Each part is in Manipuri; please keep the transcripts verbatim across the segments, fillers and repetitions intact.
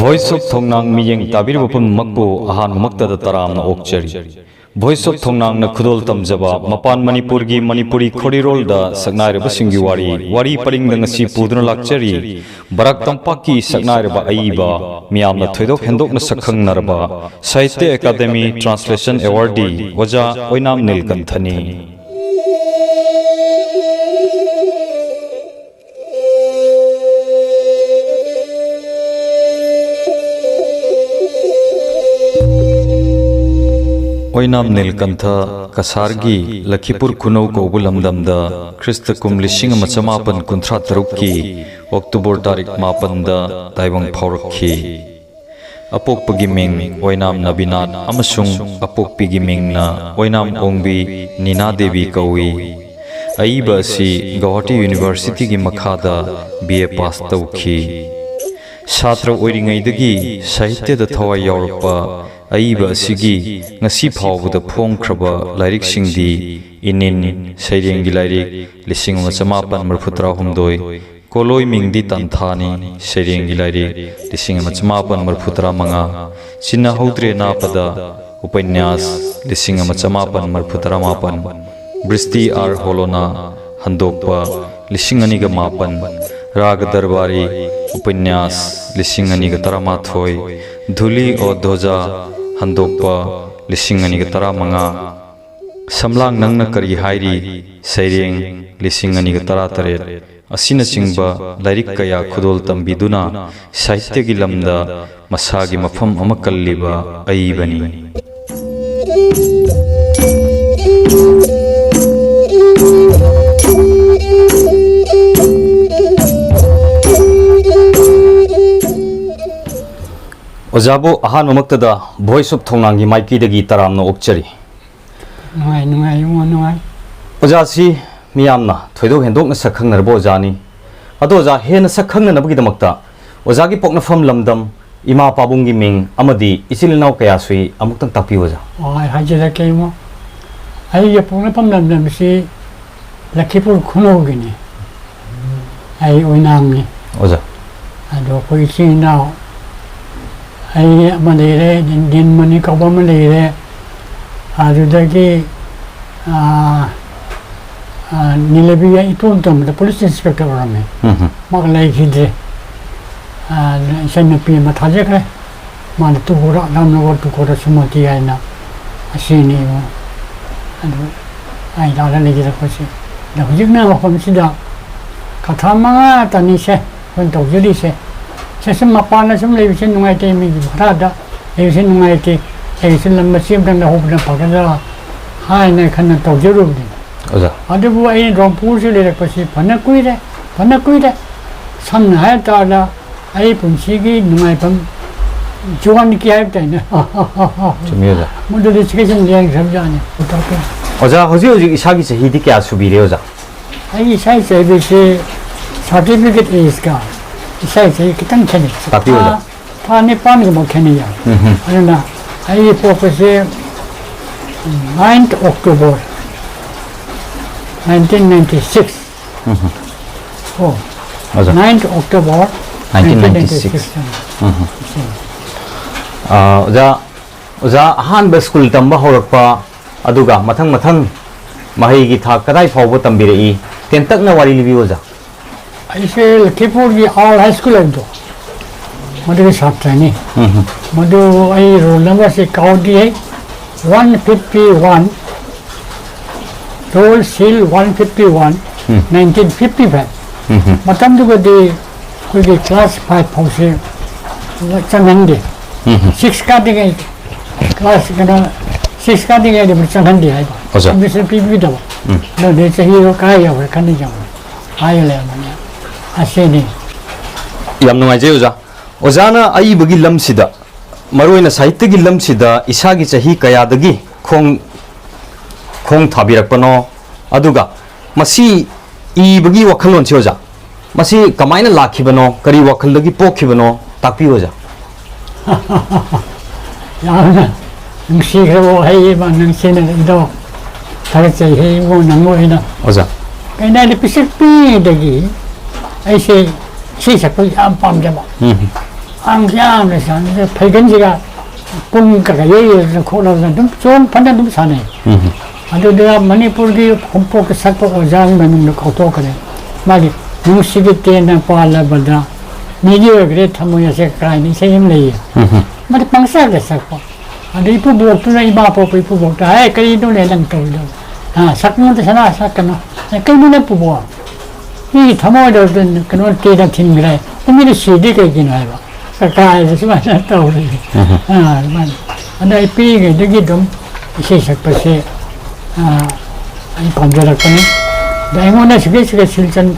Voice of ꯊꯣꯡꯅꯥꯡ ꯃꯤꯠꯌꯦꯡ ꯇꯥꯕꯤꯔꯤꯕ ꯄꯨꯝꯅꯃꯛꯄꯨ ꯑꯍꯥꯟꯕꯃꯛꯇꯗ ꯇꯔꯥꯝꯅ ꯑꯣꯛꯆꯔꯤ꯫ Voice of ꯊꯣꯡꯅꯥꯡꯅ ꯈꯨꯗꯣꯜ ꯇꯝꯖꯕ ꯃꯄꯥꯟ ꯃꯅꯤꯄꯨꯔꯒꯤ ꯃꯅꯤꯄꯨꯔꯤ ꯈꯣꯔꯤꯔꯣꯜꯗ ꯁꯛꯅꯥꯏꯔꯕꯁꯤꯡꯒꯤ ꯋꯥꯔꯤ, ꯋꯥꯔꯤ ꯄꯔꯤꯡꯗ ꯉꯁꯤ ꯄꯨꯗꯨꯅ ꯂꯥꯛꯆꯔꯤ꯫ ꯕꯔꯥꯛ ꯇꯝꯄꯥꯛꯀꯤ ꯁꯛꯅꯥꯏꯔꯕ ꯑꯏꯕ, ꯃꯤꯌꯥꯝꯅ ꯊꯣꯏꯗꯣꯛ ꯍꯦꯟꯗꯣꯛꯅ ꯁꯛꯈꯪꯅꯔꯕ ꯁꯥꯍꯤꯇ꯭ꯌ ꯑꯦꯀꯥꯗꯦꯃꯤ ꯇ꯭ꯔꯥꯟꯁꯂꯦꯁꯟ ꯑꯦꯋꯥꯔꯗꯤ ꯑꯣꯖꯥ ꯑꯣꯏꯅꯥꯝ ꯅꯤꯜꯀꯟꯊꯅꯤ꯫ ꯑꯣꯏꯅꯥꯝ ꯅꯤꯜꯀꯟꯊ ꯀꯁꯥꯔꯒꯤ ꯂꯈꯤꯄꯨꯔ ꯈꯨꯅꯧ ꯀꯧꯕ ꯂꯝꯗꯝꯗ ꯈ꯭ꯔꯤꯁꯇ ꯀꯨꯝ ꯂꯤꯁꯤꯡ ꯑꯃ ꯆꯃꯥꯄꯟ ꯀꯨꯟꯊ꯭ꯔꯥ ꯇꯔꯨꯛꯀꯤ ꯑꯣꯛꯇꯣꯕꯔ ꯇꯥꯔꯤꯛ ꯃꯥꯄꯟꯗ ꯇꯥꯏꯕꯪ ꯐꯥꯎꯔꯛꯈꯤ꯫ ꯑꯄꯣꯛꯄꯒꯤ ꯃꯤꯡ ꯑꯣꯏꯅꯥꯝ ꯅꯕꯤꯅꯥꯊ ꯑꯃꯁꯨꯡ ꯑꯄꯣꯛꯄꯤꯒꯤ ꯃꯤꯡꯅ ꯑꯣꯏꯅꯥꯝ ꯑꯣꯡꯕꯤ ꯅꯤꯅꯥ ꯗꯦꯕꯤ ꯀꯧꯏ꯫ ꯑꯏꯕ ꯑꯁꯤ ꯒꯧꯍꯥꯇꯤ ꯌꯨꯅꯤꯚꯔꯁꯤꯇꯤꯒꯤ ꯃꯈꯥꯗ ꯕꯤ ꯑꯦ ꯄꯥꯁ ꯇꯧꯈꯤ꯫ ꯁꯥꯇ꯭ꯔ ꯑꯣꯏꯔꯤꯉꯩꯗꯒꯤ ꯁꯥꯍꯤꯇ꯭ꯌꯗ ꯊꯋꯥꯏ ꯌꯥꯎꯔꯛꯄ ꯑꯏꯕ ꯑꯁꯤꯒꯤ ꯉꯁꯤ ꯐꯥꯎꯕꯗ ꯐꯣꯡꯈ꯭ꯔꯕ ꯂꯥꯏꯔꯤꯛꯁꯤꯡꯗꯤ ꯏꯅꯤꯟ, ꯁꯩꯔꯦꯡꯒꯤ ꯂꯥꯏꯔꯤꯛ, ꯂꯤꯁꯤꯡ ꯑꯃ ꯆꯃꯥꯄꯟ ꯃꯔꯤꯐꯨ ꯇꯔꯥꯍꯨꯝꯗꯣꯏ, ꯀꯣꯂꯣꯏ ꯃꯤꯡꯗꯤ ꯇꯥꯟꯊꯥꯅꯤ, ꯁꯩꯔꯦꯡꯒꯤ ꯂꯥꯏꯔꯤꯛ, ꯂꯤꯁꯤꯡ ꯑꯃ ꯆꯃꯥꯄꯟ ꯃꯔꯤꯐꯨ ꯇꯔꯥꯃꯉꯥ, ꯆꯤꯟꯅꯍꯧꯗ꯭ꯔꯦ ꯅꯥꯄꯗ, ꯎꯄꯟꯌꯥꯁ, ꯂꯤꯁꯤꯡ ꯑꯃ ꯆꯃꯥꯄꯟ ꯃꯔꯤꯐꯨ ꯇꯔꯥꯃꯥꯄꯟ, ꯕ꯭ꯔꯤꯁꯇꯤ ꯑꯥꯔ ꯍꯣꯂꯣꯅꯥ, ꯍꯟꯗꯣꯛꯄ, ꯂꯤꯁꯤꯡ ꯑꯅꯤꯒ ꯃꯥꯄꯟ, ꯔꯥꯒ ꯗꯔꯕꯥꯔꯤ, ꯎꯄꯟꯌꯥꯁ, ꯂꯤꯁꯤꯡ ꯑꯅꯤꯒ ꯇꯔꯥꯃꯥꯊꯣꯏ, ꯙꯨꯂꯤ ꯑꯣ ꯙꯣꯖꯥ, ꯍꯟꯗꯣꯛꯄ, ꯂꯤꯁꯤꯡ ꯑꯅꯤꯒ ꯇꯔꯥꯃꯉꯥ, ꯁꯝꯂꯥꯡ ꯅꯪꯅ ꯀꯔꯤ ꯍꯥꯏꯔꯤ, ꯁꯩꯔꯦꯡ, ꯂꯤꯁꯤꯡ ꯑꯅꯤꯒ ꯇꯔꯥꯇꯔꯦꯠ, ꯑꯁꯤꯅꯆꯤꯡꯕ ꯂꯥꯏꯔꯤꯛ ꯀꯌꯥ ꯈꯨꯗꯣꯜ ꯇꯝꯕꯤꯗꯨꯅ ꯁꯥꯍꯤꯇ꯭ꯌꯒꯤ ꯂꯝꯗ ꯃꯁꯥꯒꯤ ꯃꯐꯝ ꯑꯃ ꯀꯜꯂꯤꯕ ꯑꯏꯕꯅꯤ꯫ ꯑꯣꯖꯥꯕꯨ ꯑꯍꯥꯟꯕꯃꯛꯇꯗ Voice of ꯊꯣꯡꯅꯥꯡꯒꯤ ꯃꯥꯏꯀꯩꯗꯒꯤ ꯇꯔꯥꯝꯅ ꯑꯣꯛꯆꯔꯤ꯫ ꯅꯨꯡꯉꯥꯏ, ꯅꯨꯡꯉꯥꯏ, ꯏꯕꯨꯡꯉꯣ, ꯅꯨꯡꯉꯥꯏ꯫ ꯑꯣꯖꯥꯁꯤ ꯃꯤꯌꯥꯝꯅ ꯊꯣꯏꯗꯣꯛ ꯍꯦꯟꯗꯣꯛꯅ ꯁꯛ ꯈꯪꯅꯔꯕ ꯑꯣꯖꯥꯅꯤ꯫ ꯑꯗꯣ ꯑꯣꯖꯥ, ꯍꯦꯟꯅ ꯁꯛ ꯈꯪꯅꯅꯕꯒꯤꯗꯃꯛꯇ ꯑꯣꯖꯥꯒꯤ ꯄꯣꯛꯅꯐꯝ ꯂꯝꯗꯝ, ꯏꯃꯥ ꯄꯥꯕꯨꯡꯒꯤ ꯃꯤꯡ ꯑꯃꯗꯤ ꯏꯆꯤꯜ ꯏꯅꯥꯎ ꯀꯌꯥ ꯁꯨꯏ, ꯑꯃꯨꯛꯇꯪ ꯇꯥꯛꯄꯤꯌꯨ ꯑꯣꯖꯥ꯫ ꯑꯣ, ꯑꯩ ꯍꯥꯏꯖꯔꯛꯀꯦ, ꯏꯕꯨꯡꯉꯣ꯫ ꯑꯩꯒꯤ ꯄꯣꯛꯅꯐꯝ ꯂꯝꯗꯝꯁꯤ ꯂꯈꯤꯄꯨꯔ ꯈꯨꯅꯧꯒꯤꯅꯤ꯫ ꯑꯩ ꯑꯣꯏꯅꯥꯝꯅꯤ꯫ ꯑꯣꯖꯥ꯫ ꯑꯗꯣ ꯑꯩꯈꯣꯏ ꯏꯆꯤꯜ ꯏꯅꯥꯎ ꯑꯩ ꯑꯃ ꯂꯩꯔꯦ, ꯗꯤꯟ, ꯗꯤꯟ ꯃꯅꯤ ꯀꯧꯕ ꯑꯃ ꯂꯩꯔꯦ꯫ ꯑꯗꯨꯗꯒꯤ, ꯑꯥ, ꯑꯥ, ꯅꯤꯂꯕꯤꯌꯥ ꯏꯇꯣꯝ ꯇꯣꯝꯕꯗ police inspector ꯑꯣꯏꯔꯝꯃꯦ꯫ ꯎꯝ ꯍꯝ꯫ ꯃꯥ ꯂꯩꯈꯤꯗ꯭ꯔꯦ꯫ ꯑꯥ, ꯏꯆꯟꯅꯨꯄꯤ ꯑꯃ ꯊꯥꯖꯈ꯭ꯔꯦ꯫ ꯃꯥꯅ ꯇꯨꯀꯣꯔ, ꯔꯥꯝꯅꯒꯔ ꯇꯨꯀꯣꯔ ꯁꯨꯃꯇꯤ ꯍꯥꯏꯅ ꯑꯁꯤꯅꯤ꯫ ꯑꯗꯨ ꯑꯩ ꯂꯥꯛꯂ ꯂꯩꯖꯔꯛꯄꯁꯤ꯫ ꯑꯗ ꯍꯧꯖꯤꯛꯅ ꯃꯐꯝꯁꯤꯗ ꯀꯊꯥ ꯃꯉꯥ ꯇꯅꯤꯁꯦ ꯑꯩꯈꯣꯏꯅ ꯇꯧꯖꯔꯤꯁꯦ꯫ ꯁꯦ ꯁꯨꯝ ꯃꯄꯥꯟꯗ ꯁꯨꯝ ꯂꯩꯕꯁꯦ ꯅꯨꯡꯉꯥꯏꯇꯦ, ꯃꯤꯒꯤ ꯚꯔꯥꯗ ꯂꯩꯕꯁꯦ ꯅꯨꯡꯉꯥꯏꯇꯦ, ꯑꯩꯒꯤꯁꯨ ꯂꯝ ꯃꯆꯦ ꯑꯝꯇꯪ ꯂꯧꯍꯧꯕꯅ ꯐꯒꯗ꯭ꯔꯥ ꯍꯥꯏꯅ ꯈꯟꯅ ꯇꯧꯖꯔꯨꯕꯅꯤ꯫ ꯑꯣꯖꯥ꯫ ꯑꯗꯨꯕꯨ ꯑꯩꯅ ꯔꯣꯡꯄꯨꯔꯁꯨ ꯂꯩꯔꯛꯄꯁꯤ ꯐꯅ ꯀꯨꯏꯔꯦ, ꯐꯅ ꯀꯨꯏꯔꯦ꯫ ꯁꯝꯅ ꯍꯥꯏꯔ ꯇꯥꯔꯗ ꯑꯩ ꯄꯨꯟꯁꯤꯒꯤ ꯅꯨꯡꯉꯥꯏꯐꯝ ꯖꯨꯋꯥꯟꯒꯤ ꯍꯥꯏꯕ ꯇꯥꯏꯅꯦ꯫ ꯆꯨꯝꯃꯤ ꯑꯣꯖꯥ꯫ ꯃꯗꯨꯗꯤ ꯆꯤꯀꯩꯁꯤꯡ ꯂꯦꯡꯈ꯭ꯔꯕꯖꯥꯠꯅꯤ꯫ ꯑꯣꯖꯥ, ꯍꯧꯖꯤꯛ ꯍꯧꯖꯤꯛ ꯏꯁꯥꯒꯤ ꯆꯍꯤꯗꯤ ꯀꯌꯥ ꯁꯨꯕꯤꯔꯦ ꯑꯣꯖꯥ? ꯑꯩ ꯏꯁꯥꯒꯤ ꯆꯍꯤꯁꯦ certificate age ꯀ ꯏꯁꯥꯒꯤ ꯆꯍꯤ ꯈꯤꯇꯪ ꯈꯦꯠꯅꯩ꯫ ꯇꯥꯛꯄꯤꯌꯨ ꯑꯣꯖꯥ꯫ ꯊꯥ, ꯊꯥ ꯅꯤꯄꯥꯟꯒꯨꯝꯕ ꯈꯦꯠꯅꯩ ꯌꯥꯏ꯫ ꯎꯝ ꯍꯝ꯫ ꯑꯗꯨꯅ ꯑꯩꯒꯤ ꯄꯣꯛꯄꯁꯦ ninth October nineteen ninety six꯫ ꯎꯝ ꯍꯝ꯫ ꯑꯣ꯫ ꯑꯣꯖꯥ꯫ Ninth October nineteen ninety six꯫ ꯎꯝ ꯍꯝ꯫ ꯑꯥ, ꯑꯣꯖꯥ, ꯑꯣꯖꯥ ꯑꯍꯥꯟꯕ ꯁ꯭ꯀꯨꯜ ꯇꯝꯕ ꯍꯧꯔꯛꯄ, ꯑꯗꯨꯒ ꯃꯊꯪ ꯃꯊꯪ ꯃꯍꯩꯒꯤ ꯊꯥꯛ ꯀꯗꯥꯏ ꯐꯥꯎꯕ ꯇꯝꯕꯤꯔꯛꯏ? ꯇꯦꯟꯇꯛꯅ ꯋꯥꯔꯤ ꯂꯤꯕꯤꯌꯨ ꯑꯣꯖꯥ꯫ ꯑꯩꯁꯦ ꯂꯈꯤꯄꯨꯔꯒꯤ ꯑꯥꯜ ꯍꯥꯏ ꯁ꯭ꯀꯨꯜ ꯍꯥꯏꯕꯗꯣ, ꯃꯗꯨꯒꯤ ꯁꯥꯇ꯭ꯔꯅꯤ꯫ ꯎꯝ ꯍꯝ꯫ ꯃꯗꯨ ꯑꯩ ꯔꯣꯜ ꯅꯝꯕꯔꯁꯦ ꯀꯥꯎꯗ꯭ꯔꯤ ꯑꯩ, one fifty one, roll seal one fifty one, ꯎꯝ꯫ Nineteen fifty five꯫ ꯎꯝ ꯍꯝ꯫ ꯃꯇꯝꯗꯨꯒꯗꯤ ꯑꯩꯈꯣꯏꯒꯤ class five ꯐꯥꯎꯁꯦ ꯆꯪꯍꯟꯗꯦ꯫ ꯎꯝ ꯍꯝ꯫ Six ꯀꯥꯗ꯭ꯔꯤꯉꯩ, class ꯀꯩꯅꯣ, six ꯀꯥꯗ꯭ꯔꯤꯉꯩꯗ ꯆꯪꯍꯟꯗꯦ ꯍꯥꯏꯕ꯫ ꯑꯣꯖꯥ꯫ Admission ꯄꯤꯕꯤꯗꯕ꯫ ꯎꯝ꯫ ꯑꯗꯨꯗꯤ ꯆꯍꯤꯗꯣ ꯀꯥꯏ ꯌꯧꯔꯦ ꯈꯟꯅ ꯌꯧꯔꯦ꯫ ꯍꯥꯏꯔ ꯂꯩꯔꯝꯕꯅꯦ꯫ ꯑꯁꯤꯅꯤ꯫ ꯌꯥꯝ ꯅꯨꯡꯉꯥꯏꯖꯩ ꯑꯣꯖꯥ꯫ ꯑꯣꯖꯥꯅ ꯑꯏꯕꯒꯤ ꯂꯝꯁꯤꯗ, ꯃꯔꯨꯑꯣꯏꯅ ꯁꯥꯍꯤꯇ꯭ꯌꯒꯤ ꯂꯝꯁꯤꯗ ꯏꯁꯥꯒꯤ ꯆꯍꯤ ꯀꯌꯥꯗꯒꯤ ꯈꯣꯡ, ꯈꯣꯡ ꯊꯥꯕꯤꯔꯛꯄꯅꯣ? ꯑꯗꯨꯒ ꯃꯁꯤ ꯏꯕꯒꯤ ꯋꯥꯈꯜꯂꯣꯟꯁꯤ ꯑꯣꯖꯥ, ꯃꯁꯤ ꯀꯃꯥꯏꯅ ꯂꯥꯛꯈꯤꯕꯅꯣ? ꯀꯔꯤ ꯋꯥꯈꯜꯗꯒꯤ ꯄꯣꯛꯈꯤꯕꯅꯣ? ꯇꯥꯛꯄꯤꯌꯨ ꯑꯣꯖꯥ꯫ ꯌꯥꯝꯅ ꯅꯨꯡꯁꯤꯈ꯭ꯔꯕ ꯋꯥꯍꯩ ꯑꯃ ꯅꯪ ꯁꯤꯖꯤꯟꯅꯔꯛꯏꯗꯣ꯫ ꯊꯥꯒꯠꯆꯩ ꯍꯦ ꯏꯕꯨꯡꯉꯣ, ꯅꯪ ꯑꯣꯏꯅ꯫ ꯑꯣꯖꯥ꯫ ꯀꯩꯅꯣ ꯍꯥꯏꯗꯤ, ꯄꯤꯁꯛ ꯄꯤꯛꯏꯉꯩꯗꯒꯤ ꯑꯩꯁꯦ ꯏꯁꯩ ꯁꯛꯄ ꯌꯥꯝ ꯄꯥꯝꯖꯕ꯫ ꯎꯝ꯫ ꯌꯥꯝ ꯌꯥꯝꯅ ꯁꯥꯟꯅꯩ꯫ ꯐꯩꯒꯟꯁꯤꯒ ꯄꯨꯡ ꯀꯩꯀꯥ ꯌꯩꯔꯗꯅ ꯈꯣꯠꯂꯗꯅ ꯑꯗꯨꯝ ꯆꯣꯡ ꯐꯟꯗ ꯑꯗꯨꯝ ꯁꯥꯟꯅꯩ꯫ ꯎꯝ꯫ ꯑꯗꯨꯗ ꯃꯅꯤꯄꯨꯔꯒꯤ ꯈꯣꯡꯄꯣꯛꯀꯤ ꯁꯛꯄ ꯑꯣꯖꯥꯒꯤ ꯃꯃꯤꯡꯗꯣ ꯀꯥꯎꯊꯣꯛꯈ꯭ꯔꯦ꯫ ꯃꯥꯒꯤ "ꯅꯨꯡꯁꯤꯒꯤ ꯇꯦꯟꯅ ꯄꯥꯜꯂꯕꯗ ꯃꯤꯒꯤ ꯑꯣꯏꯈ꯭ꯔꯦ ꯊꯃꯣꯏ ꯑꯁꯦ" ꯀꯥꯏꯅ ꯏꯁꯩ ꯑꯃ ꯂꯩꯌꯦ꯫ ꯎꯝ꯫ ꯃꯗꯨ ꯄꯪꯁꯛꯇ ꯁꯛꯄ꯫ ꯑꯗꯩ ꯏꯄꯨꯕꯣꯛꯇꯨꯅ, ꯏꯃꯥ ꯄꯣꯛꯄ ꯏꯄꯨꯕꯣꯛꯇ, "ꯍꯦ, ꯀꯔꯤꯅꯣꯅꯦ ꯅꯪ ꯇꯧꯔꯤꯗꯣ? ꯑ, ꯁꯛꯅꯤꯡꯉꯗꯤ ꯁꯅꯥ ꯁꯛꯀꯅꯨ꯫ ꯑꯦ, ꯀꯩꯅꯣꯅꯦ ꯄꯨꯕꯣꯛ? ꯃꯤꯒꯤ ꯊꯃꯣꯏꯗ ꯀꯩꯅꯣ ꯇꯦꯟꯅ ꯊꯤꯟꯈ꯭ꯔꯦ꯫ ꯃꯤꯅ ꯁꯤꯗꯤ ꯀꯩꯒꯤꯅꯣ?" ꯍꯥꯏꯕ꯫ ꯀꯀꯥ ꯍꯥꯏꯁꯦ ꯁꯨꯃꯥꯏꯅ ꯇꯧꯔꯤ꯫ ꯎꯝ꯫ ꯑ, ꯑꯗꯨꯃꯥꯏꯅ꯫ ꯑꯗ ꯑꯩ ꯄꯤꯛꯏꯉꯩꯗꯒꯤ ꯑꯗꯨꯝ ꯏꯁꯩ ꯁꯛꯄꯁꯦ, ꯑ, ꯑꯩ ꯄꯥꯝꯖꯔꯛꯄꯅꯤ꯫ ꯑꯗ ꯑꯩꯉꯣꯟꯗ ꯁꯤꯒꯦ ꯁꯤꯒꯦ ꯁꯤꯜꯆꯟ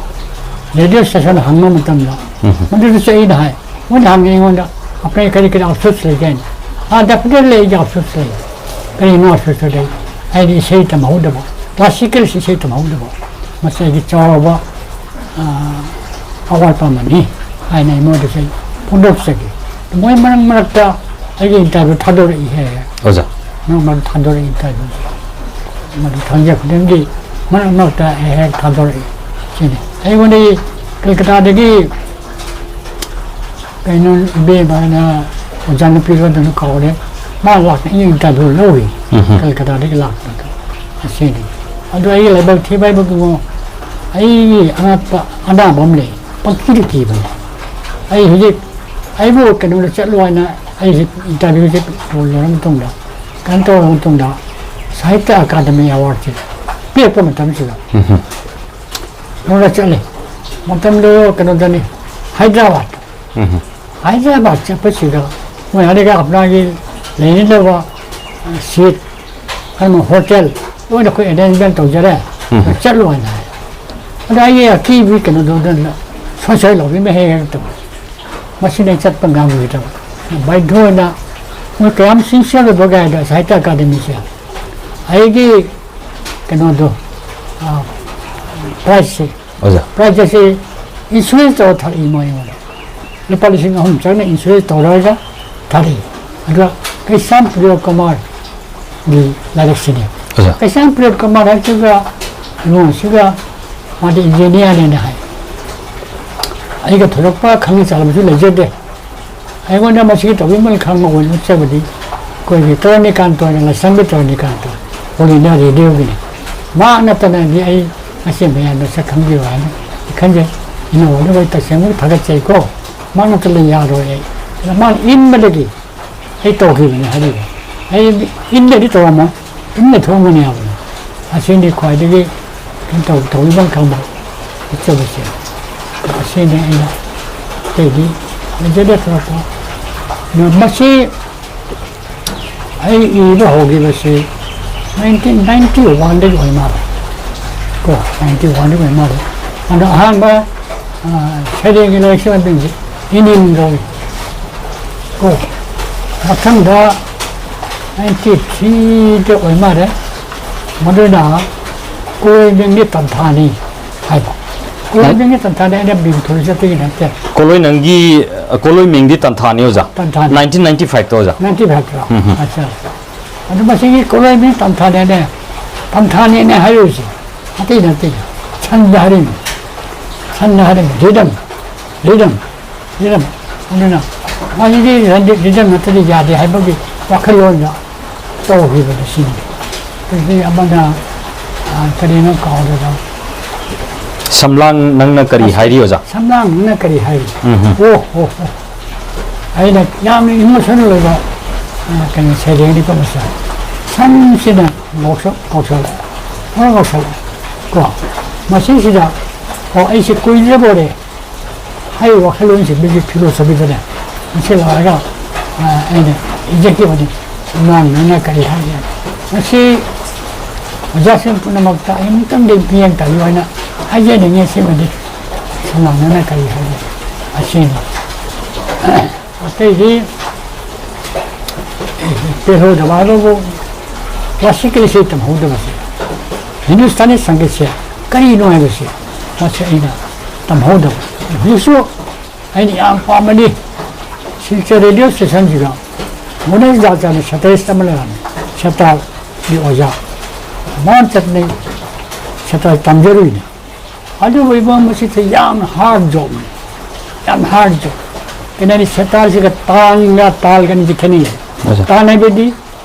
ꯔꯦꯗꯤꯑꯣ ꯁ꯭ꯇꯦꯁꯟ ꯍꯪꯕ ꯃꯇꯝꯗ, ꯎꯝ꯫ ꯃꯗꯨꯗꯁꯨ ꯑꯩꯅ ꯍꯥꯏ, ꯃꯣꯏꯅ ꯍꯪꯉꯤ ꯑꯩꯉꯣꯟꯗ, "ꯑꯩꯈꯣꯏ ꯀꯔꯤ ꯀꯔꯤ ꯑꯥꯎꯠꯁꯣꯔꯁ ꯂꯩꯒꯦ?" ꯍꯥꯏꯅ꯫ "ꯑꯥ, ꯗꯦꯐꯤꯅꯦꯠꯂꯤ ꯑꯩꯒꯤ ꯑꯥꯎꯠꯁꯣꯔꯁ ꯂꯩ꯫ ꯀꯔꯤꯅꯣ ꯑꯥꯎꯠꯁꯣꯔꯁꯇ ꯂꯩ? ꯑꯩꯗꯤ ꯏꯁꯩ ꯇꯝꯍꯧꯗꯕ, ꯀ꯭ꯂꯥꯁꯤꯀꯦꯜꯁꯤ ꯏꯁꯩ ꯇꯝꯍꯧꯗꯕ, ꯃꯁꯤ ꯑꯩꯒꯤ ꯆꯥꯎꯔꯕ, ꯑꯥ, ꯑꯋꯥꯠꯄ ꯑꯃꯅꯤ" ꯍꯥꯏꯅ ꯑꯩꯉꯣꯟꯗꯁꯨ ꯑꯩ ꯐꯣꯡꯗꯣꯛꯆꯒꯦ꯫ ꯃꯣꯏ ꯃꯔꯛ ꯃꯔꯛꯇ ꯑꯩꯒꯤ ꯏꯟꯇꯔꯚ꯭ꯌꯨ ꯊꯥꯗꯣꯔꯛꯏ ꯍꯦꯛ ꯍꯦꯛ꯫ ꯑꯣꯖꯥ꯫ ꯃꯔꯛ ꯃꯔꯛ ꯊꯥꯗꯣꯔꯛꯏ ꯏꯟꯇꯔꯚ꯭ꯌꯨ꯫ ꯃꯗꯨ ꯊꯥꯡꯖ ꯈꯨꯗꯤꯡꯒꯤ ꯃꯔꯛ ꯃꯔꯛꯇ ꯍꯦꯛ ꯍꯦꯛ ꯊꯥꯗꯣꯔꯛꯏ꯫ ꯁꯤꯅꯤ꯫ ꯑꯩꯉꯣꯟꯗꯒꯤ ꯀꯜꯀꯇꯥꯗꯒꯤ ꯀꯩꯅꯣ, ꯏꯕꯦꯝꯃꯅ ꯑꯣꯖꯥ ꯅꯨꯄꯤꯔꯣ ꯑꯗꯨꯅ ꯀꯧꯔꯦ꯫ ꯃꯥ ꯂꯥꯛꯇꯅ ꯏꯟꯇꯔꯚ꯭ꯌꯨ ꯂꯧꯏ꯫ ꯎꯝ꯫ ꯀꯜꯀꯇꯥꯗꯒꯤ ꯂꯥꯛꯄꯗꯣ꯫ ꯑꯁꯤꯅꯤ꯫ ꯑꯗꯨ ꯑꯩꯒꯤ ꯂꯥꯏꯕꯛ ꯊꯤꯕ ꯍꯥꯏꯕꯕꯨ ꯑꯩꯒꯤ ꯑꯉꯛꯄ ꯑꯅꯥꯕ ꯑꯃ ꯂꯩ꯫ ꯄꯪꯊꯤꯗ ꯊꯤꯕꯅꯤ꯫ ꯑꯩ ꯍꯧꯖꯤꯛ ꯑꯩꯕꯨ ꯀꯩꯅꯣꯗ ꯆꯠꯂꯨ ꯍꯥꯏꯅ ꯑꯩꯁꯦ ꯏꯟꯇꯔꯚ꯭ꯌꯨꯁꯦ ꯂꯣꯏꯔ ꯃꯇꯨꯡꯗ, ꯀꯩꯅꯣ ꯇꯧꯔꯕ ꯃꯇꯨꯡꯗ, ꯁꯥꯍꯤꯇ꯭ꯌ ꯑꯀꯥꯗꯃꯤ ꯑꯦꯋꯥꯔꯗꯁꯦ ꯄꯤꯔꯛꯄ ꯃꯇꯝꯁꯤꯗ ꯎꯝ꯫ ꯂꯣꯏꯔ ꯆꯠꯂꯦ꯫ ꯃꯇꯝꯗꯨ ꯀꯩꯅꯣꯗꯅꯤ, ꯍꯥꯏꯗ꯭ꯔꯕꯥꯗ꯫ ꯎꯝ꯫ ꯍꯥꯏꯗ꯭ꯔꯕꯥꯗ ꯆꯠꯄꯁꯤꯗ ꯃꯣꯏ ꯑꯗꯨꯒ ꯑꯞꯅꯥꯒꯤ ꯂꯩꯅꯅꯕ ꯁꯤꯠ, ꯀꯩꯅꯣ, ꯍꯣꯇꯦꯜ ꯂꯣꯏꯅ ꯑꯩꯈꯣꯏ ꯑꯦꯔꯦꯟꯖꯃꯦꯟ ꯇꯧꯖꯔꯦ꯫ ꯎꯝ꯫ ꯆꯠꯂꯣ ꯍꯥꯏꯅ ꯍꯥꯏ꯫ ꯑꯗ ꯑꯩꯒꯤ ꯑꯀꯤꯕꯤ ꯀꯩꯅꯣꯗꯣ ꯑꯗꯨꯅ ꯁꯣꯏ ꯁꯣꯏ ꯂꯧꯕꯤ ꯃꯍꯦꯛ ꯍꯦꯛ ꯇꯧ꯫ ꯃꯁꯤꯗ ꯑꯩ ꯆꯠꯄ ꯉꯝꯈꯤꯗꯕ꯫ ꯕꯥꯏꯙ꯭ꯌ ꯑꯣꯏꯅ ꯃꯣꯏ ꯀꯌꯥꯝ ꯁꯤꯟꯁꯤꯌꯔ ꯑꯣꯏꯕ ꯒꯥꯏꯗ ꯁꯥꯍꯤꯇ꯭ꯌ ꯑꯀꯥꯗꯃꯤꯁꯦ꯫ ꯑꯩꯒꯤ ꯀꯩꯅꯣꯗꯣ, ꯑ, ꯄ꯭ꯔꯥꯏꯖꯁꯦ꯫ ꯑꯣꯖꯥ꯫ ꯄ꯭ꯔꯥꯏꯖ ꯑꯁꯤ ꯏꯟꯁꯨꯔꯦꯟꯁ ꯇꯧꯔ ꯊꯥꯔꯛꯏ ꯃꯣꯏ ꯑꯩꯉꯣꯟꯗ꯫ ꯂꯨꯄꯥ ꯂꯤꯁꯤꯡ ꯑꯍꯨꯝ ꯆꯪꯅ ꯏꯟꯁꯨꯔꯦꯟꯁ ꯇꯧꯔꯒ ꯊꯥꯔꯛꯏ꯫ ꯑꯗꯨꯒ ꯀꯩꯁꯥꯝ ꯄ꯭ꯔꯤꯌꯣ ꯀꯨꯃꯥꯔꯒꯤ ꯂꯥꯏꯔꯤꯛꯁꯤꯅꯤ꯫ ꯑꯣꯖꯥ꯫ ꯀꯩꯁꯥꯝ ꯄ꯭ꯔꯤꯌꯣ ꯀꯨꯃꯥꯔ ꯍꯥꯏꯁꯤꯒ ꯏꯃꯨꯡꯁꯤꯒ ꯃꯥꯗꯤ ꯏꯟꯖꯤꯅꯤꯌꯥꯔꯅꯦꯅ ꯍꯥꯏ꯫ ꯑꯩꯒ ꯊꯣꯏꯗꯣꯛꯄ ꯈꯪꯅ ꯆꯥꯟꯅꯕꯁꯨ ꯂꯩꯖꯗꯦ꯫ ꯑꯩꯉꯣꯟꯗ ꯃꯁꯤꯒꯤ ꯇꯧꯕꯤꯃꯜ ꯈꯪꯕ ꯑꯣꯏꯅ ꯎꯠꯆꯕꯗꯤ ꯑꯩꯈꯣꯏꯒꯤ ꯇꯔꯅꯤꯀꯥꯟꯇ ꯑꯣꯏꯅ ꯂꯥꯏꯁ꯭ꯔꯝꯒꯤ ꯇꯔꯅꯤꯀꯥꯟꯇ ꯑꯣꯜ ꯏꯟꯗꯤꯌꯥ ꯔꯦꯗꯤꯑꯣꯒꯤꯅꯤ꯫ ꯃꯍꯥꯛ ꯅꯠꯇꯅꯗꯤ ꯑꯩ ꯉꯁꯤ ꯃꯌꯥꯝꯅ ꯁꯛ ꯈꯪꯕꯤꯔꯣꯏ ꯍꯥꯏꯅ ꯑꯩ ꯈꯟꯖꯩ꯫ ꯏꯅꯧ ꯑꯣꯏꯅ ꯑꯩ ꯇꯁꯦꯡꯅ ꯐꯒꯠꯆꯩꯀꯣ꯫ ꯃꯍꯥꯛ ꯅꯠꯇꯅ ꯌꯥꯔꯣꯏ ꯑꯩ꯫ ꯑꯗ ꯃꯥꯅ ꯏꯟꯕꯗꯒꯤ ꯑꯩ ꯇꯧꯈꯤꯕꯅꯤ ꯍꯥꯏꯔꯤꯕ꯫ ꯑꯩ ꯏꯟꯗꯗꯤ ꯇꯧꯔꯝꯃꯣꯏ, ꯏꯟꯗ ꯊꯣꯛꯑꯝꯒꯅꯤ ꯍꯥꯏꯕꯅꯤ꯫ ꯑꯁꯤꯅꯤ ꯈ꯭ꯋꯥꯏꯗꯒꯤ ꯀꯩꯅꯣ ꯇꯧ-, ꯇꯧꯕꯤꯃꯜ ꯈꯪꯕ ꯎꯠꯆꯕꯁꯦ꯫ ꯑꯁꯤꯅꯤ ꯑꯩꯅ ꯑꯇꯩꯗꯤ ꯂꯩꯖꯗꯦ ꯊꯣꯏꯗꯣꯛꯄ꯫ ꯑꯗꯨ ꯃꯁꯤ ꯑꯩ ꯏꯕ ꯍꯧꯈꯤꯕꯁꯤ ꯅꯥꯏꯟꯇꯤꯟ ꯅꯥꯏꯟꯇꯤ ꯋꯥꯟꯗꯒꯤ ꯑꯣꯏ ꯃꯥꯜꯂꯦ꯫ ꯀꯣ, ꯅꯥꯏꯟꯇꯤ ꯋꯥꯟꯗꯒꯤ ꯑꯣꯏ ꯃꯥꯜꯂꯦ꯫ ꯑꯗꯣ ꯑꯍꯥꯟꯕ, ꯑ, ꯁꯩꯔꯦꯡꯒꯤ ꯂꯥꯏꯔꯤꯛꯁꯤ ꯃꯃꯤꯡꯁꯤ ꯏꯅꯤꯟ ꯀꯧꯏ꯫ ꯀꯣ, ꯃꯊꯪꯗ ꯅꯥꯏꯟꯇꯤ ꯊ꯭ꯔꯤꯗ ꯑꯣꯏ ꯃꯥꯜꯂꯦ꯫ ꯃꯗꯨꯅ ꯀꯣꯏꯕꯦꯡꯒꯤ ꯇꯝꯊꯥꯅꯤ ꯍꯥꯏꯕ꯫ ꯀꯣꯏꯕꯦꯡꯒꯤ ꯇꯝꯊꯥꯅꯤ ꯍꯥꯏꯅ ꯕꯤꯡꯊꯣꯏ ꯆꯠꯄꯒꯤ ꯅꯠꯇꯦ꯫ ꯀꯣꯂꯣꯏ ꯅꯪꯒꯤ, ꯀꯣꯂꯣꯏ ꯃꯤꯡꯗꯤ ꯇꯟꯊꯥꯅꯤ, ꯑꯣꯖꯥ꯫ ꯇꯟꯊꯥꯅꯤ꯫ ꯅꯥꯏꯟꯇꯤꯟ ꯅꯥꯏꯟꯇꯤ ꯐꯥꯏꯚꯇ, ꯑꯣꯖꯥ꯫ ꯅꯥꯏꯟꯇꯤ ꯐꯥꯏꯚꯇ꯫ ꯎꯝ, ꯎꯝ꯫ ꯑꯠꯆꯥ꯫ ꯑꯗꯨ ꯃꯁꯤꯒꯤ ꯀꯣꯂꯣꯏ ꯃꯤꯡ ꯇꯟꯊꯥꯅꯤꯅꯦ, ꯇꯟꯊꯥꯅꯤꯅꯦ ꯍꯥꯏꯔꯤꯕꯁꯤ ꯑꯇꯩ ꯅꯠꯇꯦ꯫ ꯁꯟꯗ ꯍꯥꯏꯔꯤꯅꯤ꯫ ꯁꯟꯗ ꯍꯥꯏꯔꯤꯅꯤ꯫ Rhythm, rhythm, rhythm. ꯑꯗꯨꯅ ꯃꯁꯤꯗꯤ ꯔꯤꯗꯝ ꯅꯠꯇ꯭ꯔꯗꯤ ꯌꯥꯗꯦ ꯍꯥꯏꯕꯒꯤ ꯋꯥꯈꯜꯂꯣꯟꯗ ꯇꯧꯈꯤꯕꯅꯤ ꯁꯤꯅꯤ꯫ ꯑꯗꯒꯤ ꯑꯃꯅ, ꯑ, ꯀꯔꯤꯅꯣ ꯀꯥꯎꯔꯦꯗ꯫ ꯁꯝꯂꯥꯡ ꯅꯪꯅ ꯀꯔꯤ ꯍꯥꯏꯔꯤ, ꯑꯣꯖꯥ? ꯁꯝꯂꯥꯡ ꯅꯪꯅ ꯀꯔꯤ ꯍꯥꯏꯔꯤ? ꯎꯝ, ꯎꯝ꯫ ꯑꯣ, ꯑꯣ, ꯑꯣ꯫ ꯑꯩꯅ ꯌꯥꯝꯅ ꯏꯃꯣꯁꯅꯦꯜ ꯑꯣꯏꯕ, ꯑ, ꯀꯩꯅꯣ, ꯁꯩꯔꯦꯡꯅꯤꯀꯣ ꯃꯁꯤ꯫ ꯁꯝꯁꯤꯅ ꯉꯥꯎꯁ-, ꯉꯥꯎꯁꯜꯂꯛꯑꯦ꯫ ꯑꯣ, ꯉꯥꯎꯁꯜꯂꯛꯑꯦ꯫ ꯀꯣ, ꯃꯁꯤꯁꯤꯗ, ꯑꯣ, ꯑꯩꯁꯦ ꯀꯨꯏꯗ꯭ꯔꯕꯣꯔꯦ꯫ ꯍꯥꯏꯔꯤꯕ ꯋꯥꯈꯜꯂꯣꯟꯁꯤꯡꯗꯨꯒꯤ ꯐꯤꯂꯣꯁꯣꯐꯤꯗꯅꯦ, ꯃꯁꯤ ꯂꯥꯛꯑꯒ, ꯑ, ꯑꯩꯅ ꯏꯖꯈꯤꯕꯅꯤ꯫ ꯁꯝꯂꯥꯡ ꯅꯪꯅ ꯀꯔꯤ ꯍꯥꯏꯒꯦ? ꯃꯁꯤ ꯑꯣꯖꯥꯁꯤꯡ ꯄꯨꯝꯅꯃꯛꯇ ꯑꯩ ꯑꯃꯨꯛꯇꯪꯗꯤ ꯃꯤꯠꯌꯦꯡ ꯇꯥꯕꯤꯌꯨ ꯍꯥꯏꯅ ꯍꯥꯏꯖꯅꯤꯡꯉꯤ꯫ ꯁꯤꯃꯗꯤ ꯁꯝꯂꯥꯡ ꯅꯪꯅ ꯀꯔꯤ ꯍꯥꯏꯒꯦ? ꯑꯁꯤꯅꯤ꯫ ꯑꯇꯩꯗꯤ ꯄꯦꯜꯍꯧꯗꯕ ꯍꯥꯏꯕꯕꯨ ꯀ꯭ꯂꯥꯁꯤꯀꯦꯜ ꯏꯁꯩ ꯇꯝꯍꯧꯗꯕꯁꯦ, ꯍꯤꯟꯗꯨꯁꯇꯥꯅꯤ ꯁꯪꯒꯤꯠꯁꯦ ꯀꯔꯤꯅꯣ ꯍꯥꯏꯕꯁꯦ ꯃꯁꯤ ꯑꯩꯅ ꯇꯝꯍꯧꯗꯕ꯫ ꯍꯧꯖꯤꯛꯁꯨ ꯑꯩꯅ ꯌꯥꯝ ꯄꯥꯝꯕꯅꯤ꯫ ꯁꯤꯜꯆꯔ ꯔꯦꯗꯤꯑꯣ ꯁ꯭ꯇꯦꯁꯟꯁꯤꯗ ꯃꯣꯅꯦꯁ ꯖꯥꯆꯥꯅ ꯁꯦꯇꯥꯔꯤꯁ ꯑꯃ ꯂꯩꯔꯝꯃꯤ꯫ ꯁꯦꯇꯥꯔꯒꯤ ꯑꯣꯖꯥ꯫ ꯃꯥꯅ ꯆꯠꯄꯅꯤ ꯁꯦꯇꯥꯔ ꯇꯝꯖꯔꯨꯏꯅꯤ꯫ ꯑꯗꯨꯕꯨ ꯏꯕꯨꯡ ꯃꯁꯤꯁꯦ ꯌꯥꯝ ꯍꯥꯔꯗ ꯖꯣꯕꯅꯤ꯫ ꯌꯥꯝ ꯍꯥꯔꯗ ꯖꯣꯕ꯫ ꯈꯦꯠꯅꯔꯤ ꯁꯦꯇꯥꯜꯁꯤꯒ ꯇꯥꯟꯒ ꯇꯥꯜꯒꯅꯤꯁꯦ ꯈꯦꯠꯅꯩꯁꯦ꯫ ꯑꯠꯆꯥ꯫ ꯇꯥꯟ ꯍꯥꯏꯕꯗꯤ